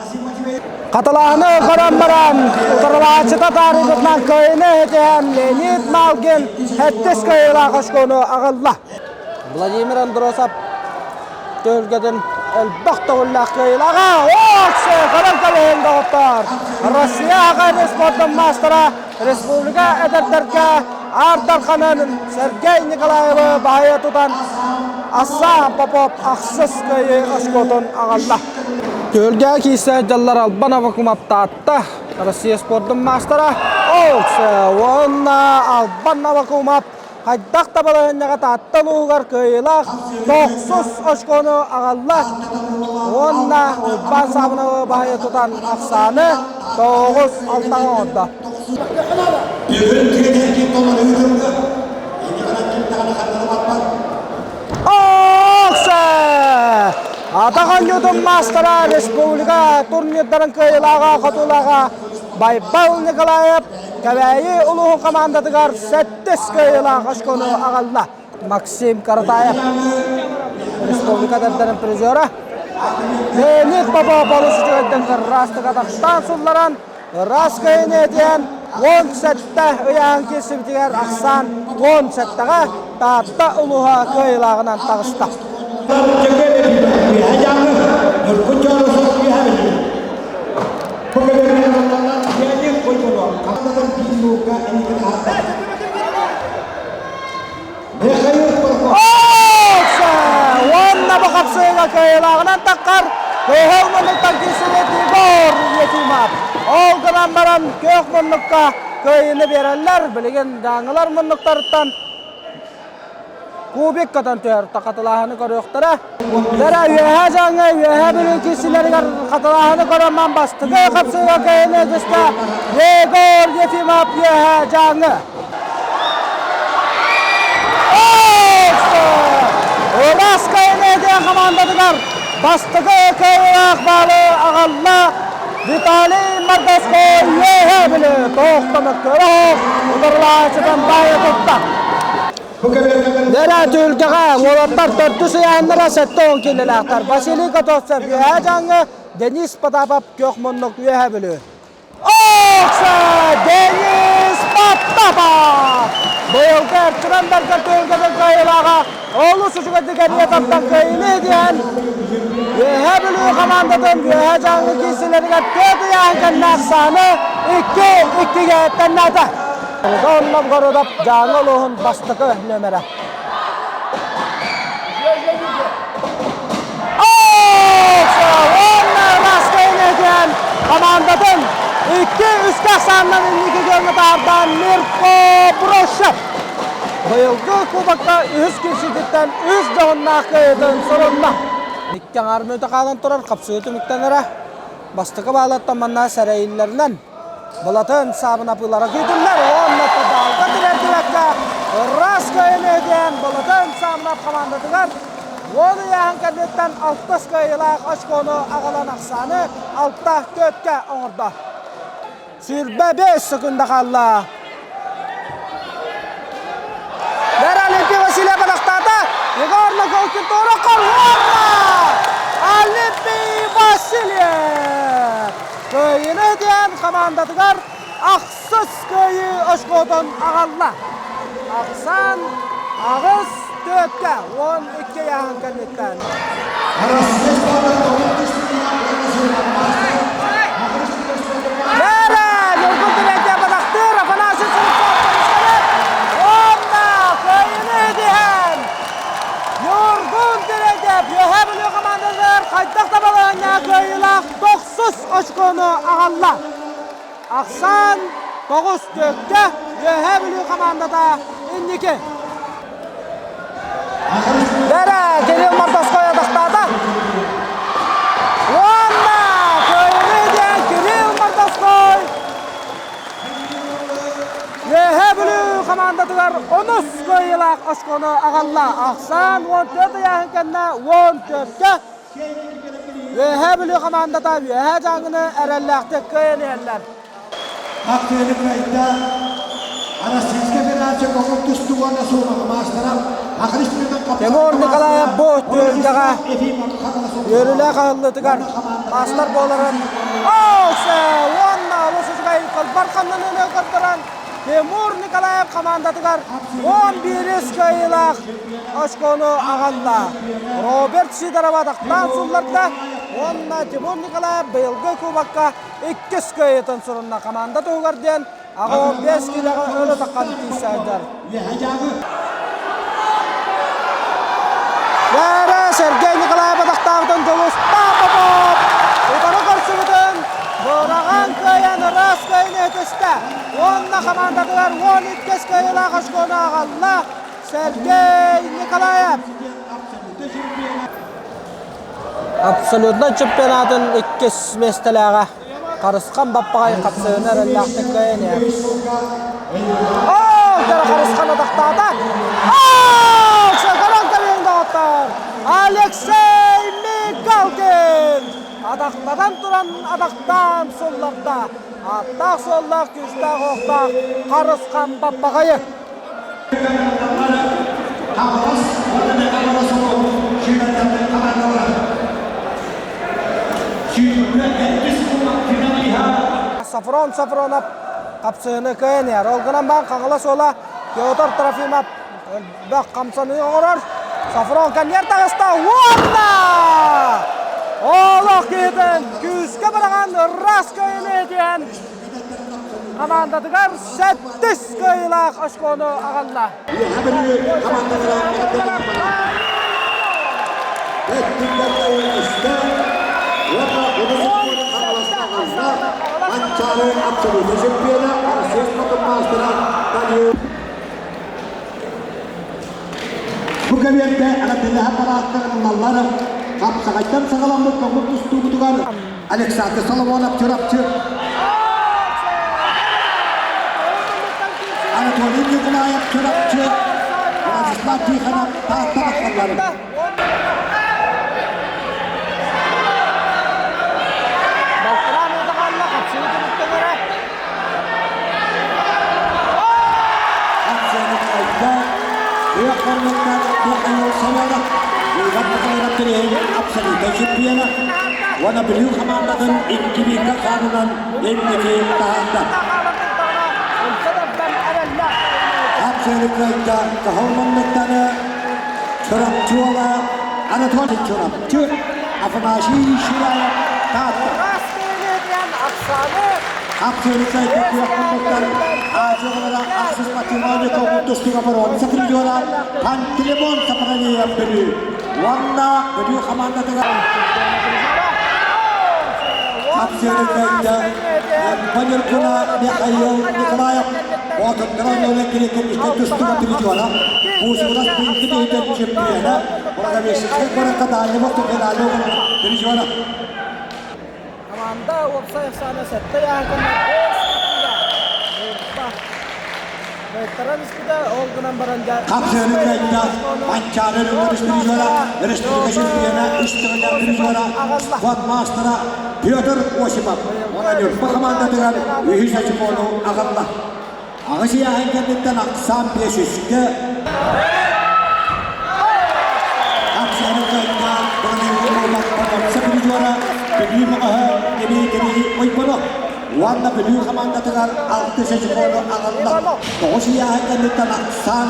Хатылааһыны көрөн баран утарылааччыта таарыйбытынан кыайыыны этиһэн Леонид Малгин сэттис кыайыылаах очкону аҕалла. Владимир Андросов түһүлгэтин элбэх төгүллээх кыайыылааҕа Оксе көрөн кэбиһин доҕоттор! Россия аҕа спордун маастара республика эдэрдэргэ Аар Дарханын Сергей Николаевы баһыйа тутан Асан Попов ахсыс кыайыы очкотун аҕалла. Түһүлгэ киирсэ дьаллар Албан Авакумов Таатта Россия спордун маастара Оксе уонна Албан Авакумов Хайдах да балаһыанньаҕа Таатта улууһугар кыайыылаах тохсус очкону аҕалла уонна Уйбаан Саабыновы баһыйа тутан ахсааны 9-6 оҥордо. Бүгүн тиэтэргин толору ыытыллыа. Инньэ гынан ким даҕаны ханна барбат. Окса! Атах оонньуутун маастара республика турнирдарын кыайыылааҕа хотуулааҕа Байбал Николаев Кэбээйи улууһун хамаандатыгар сэттис кыайыылаах очкону аҕалла. Максим Каратаев республика дардарын призера. Леонид Попов олус үчүгэйдик ыраастык атахтаан сулларан ыраас кыайыыны этиэн 17 ыйааһын киирсибитигэр ахсаан 17-ҕэ Таатта улууһа кыайыылааҕынан таҕыста. Уонна бу хапсыыга кыайыылааҕынан таххар Кыһыл муннуктан киирсибит Егор Ефимов. Ол гынан баран күөх муннукка кыайыыны биэрэллэр. Билигин дьааҥылар муннуктарыттан кубик көтөн түһэр хатылааһыны көрүөхтэрэ. Дара үөһээ дьааҥы үөһээ Бүлүү киирсилэригэр хатылааһыны көрөн ман бастакы хапсыыга кыайыыны ытыста Егор Ефимов үөһээ дьааҥы. Ыраас Кайнедия хамаандатыгар бастакы кыайыылаах баалы аҕалла Виталий Мордовской үөһээ Бүлүү тоохтомөккөрөөх утарылааччытын баайа тутта. Дэрэ түһүлгэҕэ уолаттар төрдүс ыйааһыннара 70 киилэлээхтэр. Василий Готовцев үөһээ Дьааҥы, Денис Потапов күөх муннук үөһээ Бүлүү. Окса Денис Потапов! Быйылгы Эрчимэн Бэргэн түһүлгэтин кыайыылааҕа олус үчүгэйдик эрийэ тардан кыайыыны диэн Үөһээ Бүлүү хамаандатын Үөһээ Дьааҥы киирсилэригэр түөрт ыйааһын кэннэ ахсааны 2-2-гэ тэннээтэ. Рудон Новгородов Дьааҥы улууһун бастакы нүөмэрэ. Уонна Раскайна диэн командатын 2-3 ахсаанынан инники күөҥҥэ таһаарда Мирко Брошев. Быйылгы кубокка үһүс кирсититтэн үс дьоһуннаах кыайыытын сурунна. Икки аҥаар мүнүүтэ хаалан турар хапсыы түмүктэнэрэ. Бастакы баалаттан манна сэрэйиллэринэн Былатын саабынапыылара күүтүллэр уонна баалга тирэрдибэккэ ыраас кыайыыны диэн Былатын Саабынап хамаандатыгар 10 ыйааһын кэнниттэн алтыс кыайыылаах очкону аҕалан ахсааны 6-4-кэ оҥордо. 25 секунда хаалла. Вера Олимпия Васильев атахтаата. Егор Наголкин туора уонна Олимпий Васильев! Кыайыыны диэн хамаандатыгар ахсыс кыайыы очкотун аҕалла. Ахсаан 8-4-кэ 12 ыйааһын кэнниттэн. Вера Ньургун Терентьев атахтыыр Афанасий Слепцов көмүскэнэр уонна кыайыыны диһэн Ньургун Терентьев Үөһээ Бүлүү хамаандатыгар хайдах да балаһыанньаҕа кыайыылаах тохсус очкону аҕалла. Ахсаан 9-4-кэ Үөһээ Бүлүү хамаандата инники. Бэрэ Кирилл Мордовской атахтаата. Уонна кыайыыны диэн Кирилл Мордовской Үөһээ Бүлүү хамаандатыгар онус кыайыылаах очкону аҕалла. Ахсаан 14 ыйааһын кэннэ 14-кэ Үөһээ Бүлүү хамаандата Үөһээ Дьааҥыны эрэллээхтик кыайан иһэллэр. Хапсыаны кыайда Российская Федерация көҥүл тустуу уонна суумаҕа маастара Тимур Николаев бу түһүлгэҕэ үөрүүлээх аһыллыытыгар маастар буоларын уонна олус үчүгэй кылбар ханнаныыны көрдөрөн Тимур Николаев хамаандатыгар 11 кыайыылаах очкону аҕалла. Роберт Сидоров атахтаан сулларда уонна Тимур Николаев быйылгы кубокка иккис кыайыытын сурунна команда туһугар диэн 85 киилэҕэ өрө таххан тиийсээдэр. Бээрэ Сергей Николаев атахтаабытын Дьулустаан Попов утары көрсүбүтүн быраҕан кыайан ыраас кыайыыны этистэ. Уонна хамаандатыгар 12 кыайыылаах очкону аҕалла Сергей Николаев. Абсолютно чемпионатын иккис миэстэлээҕэ. Харысхан Баппаҕай хапсыһыны эрэллээхтик кыайан иһэр. Оо, дьара Харысхан атахтаата. Оо, сакаран кэлин доҕоттор! Алексей Мигалкин! Атахтатан туран атахтаан сылларда. Ааттаах-суоллаах, күүстээх-уохтаах Харысхан Баппаҕайы. Хаҥалас уонна Мэҥэ сүүмэрдэммит хамаандалара Сафрон Сафронов хапсыһыны кыайан иһэр. Ол гынан баран Хаҥалас уола Петр Трофимов элбэх хамсаныы оҥорор. Сафрон кэннигэр таҕыста уонна олох киһитин күүскэ быраҕан ыраас кыайыыны этиһэн хамаандатыгар сэттис кыайыылаах очкону аҕалла. Бу кэмиэргэ эҕэрдэлэһэ парааттарын ылаллар. Хапсаҕайтан саҕаламмыт көҥүл тустуубутугар Александр Соломонов Чурапчы Анатолий Николаев Чурапчы Владислав Тихонов Таатта тахсаллар. Балтараа минута хаалла, хапсыы түмүктэнэрэ. Акцияны кыайда Күөх хоннуктан Михаил Семенов Иван Михайлов тренер абсолютнай чемпиона уонна Бүлүү хамаандатын икки бииргэ хаанынан инники таһаарда. Акцияны кыайда Кыһыл муннуктаны Чурапчы уола Анатолий Чурапчы Афанасий Шираев Таатта. Акцияны кыайда күөх муннуктан Азиялара ахсыс математика көҥүл боруонса призера Пантелеймон Сапаралиев Бүлүү уонна Бүлүү хамаандатыгар Акцияны кыайда Панеркуна Михаил Николаев Боотурдара нөлө кириэккэ тустууга призера Куусурас пункты иһитэр чемпиона Благовещенскай куоракка Дальний Восток федеральный призера Команда уопсай ахсаана сэттэ ыйааһыҥҥа биэс кыттыыга Ньурба кыайтаран испитэ, ол гынан баран дьэ Хапсыаны кыайда Манчаары өрүс призера, республика чемпиона, үс төгүллээх призера, спорт маастара Петр Осипов уонна Ньурба хамаандатыгар үһүс очукуону аҕалла. Аҕыс ыйааһын кэнниттэн ахсаан биэс үскэ Хапсыаны кыайда Владимир Боронцев призера, Бүлүү бөҕөһө Дмитрий Ойбонов уонна Бүлүү хамаандатыгар алтыс очукуону аҕалла. Тоҕус ыйааһын кэнниттэн ахсаан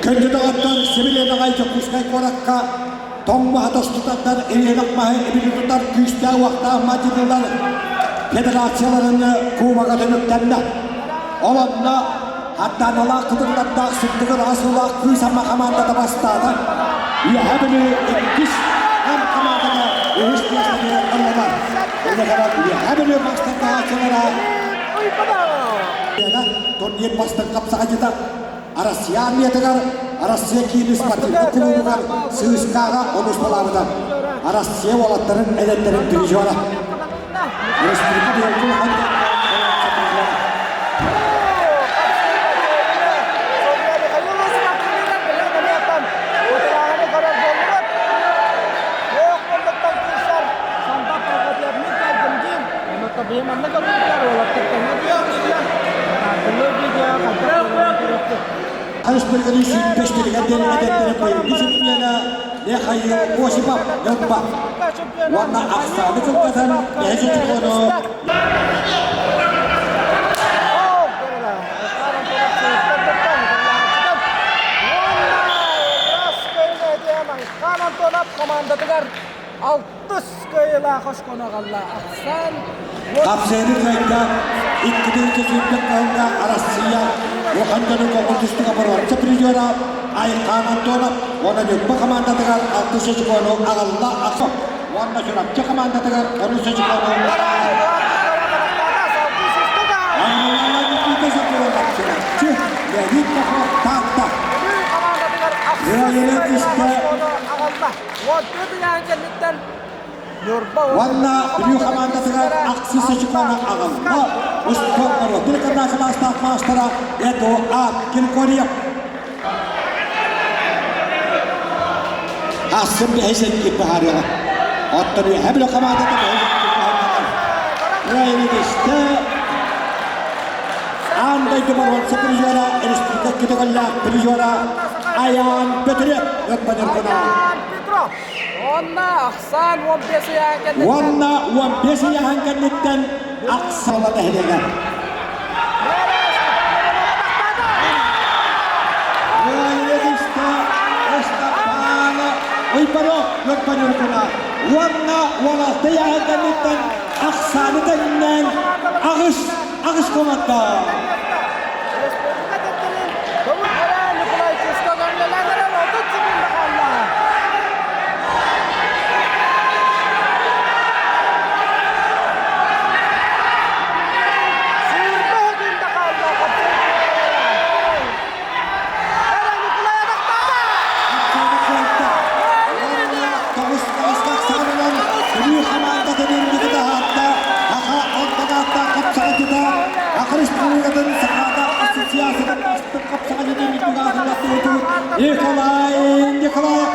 Күндү доҕоттор, Сибилиэбэҕэй Дьокуускай куоракка тоҥ маһы тостутаннар, ириэнэх маһы ибили тутар күүстээх-уохтаах мадьынылар федерацияларын кубога түмүктэннэ. Ол онно Хаттааналаах кытыллардаах сырдык ыраас уулаах Кыыс Амма хамаандата бастаата. Үөһээ Бүлүү иккис Нам хамаандата үһүс миэстэни ыллылар. Үлэҕэ Үөһээ Бүлүү маастардааччылара турнир бастыҥ хапсаҕайдьыта Россия армиятыгар Россия киин спортивнай кулуубугар Сыыскааҕа олуспалаабыта. Россия уолаттарын эдэрдэрин призера. Республика быйылгы улахан Республиканы сүүрбэстэригэр диэн эдэрдэрэ быйылгы чемпиона Михаил Осипов Ньурба уонна ахсааны кылгатан бэһис очукуону Антонов командатыгар алтыс кыайыылаах оскуону аҕалла. Ахсаан Хапсыаны кыайда 2007 кыһыҥҥа Арассыыйа улахан дьону көҥүл тустууга боруонса призера Айхан Антонов уонна Ньурба хамаандатыгар алтыс очукуону аҕалла уонна Чурапчы хамаандатыгар онус очукуону Чурапчы Леонид Пахов Таатта. Кыайыыны түстэ Уонна Бүлүү хамаандатыгар ахсыс очукуона аҕалла. Успуорт норуотун кылаастаах маастара Эдуард Киркорьев. Ахсын бэһис эргиир баһаарыаҕа. Оттон Үөһээ Бүлүү хамаандата бэһис эргиир баһаарыаҕа. Кыайыыны түстэ Аан дойду боруонса призера, республика көтөҕөллөөх призера Айаан Петров Ньурбаныргына. Уонна ахсаан 15 ыйаан кэнниттэн. Уонна 15 ыйаан кэнниттэн Ахсала нэһилиэгэр. Уйбанов Ньурбаныргына уонна 16 ыйаан кэнниттэн ахсааны тэҥнээн аҕыс аҕыс команда. Республика кэккэлин Николай Чистов үлэлээн эрэр 30 секунда хаалла. Сүүрбэ секунда хаалла. Бүлүү хамаандатын инники таһаарда Аха Алтанааттаах хапсаҕайдьыта Аха Республикатын Сахаата Ассоциациятын бастыҥ хапсаҕайдьытын үрдүк аатыллаттыбытын Николай Николаев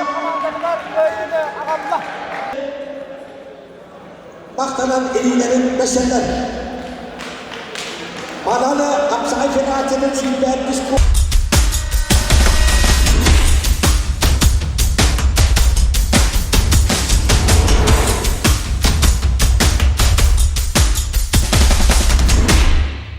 Махтанан илиилэрин бэсэллэр. Мананы Хапсаҕай Федерациятын сүүрбэһэр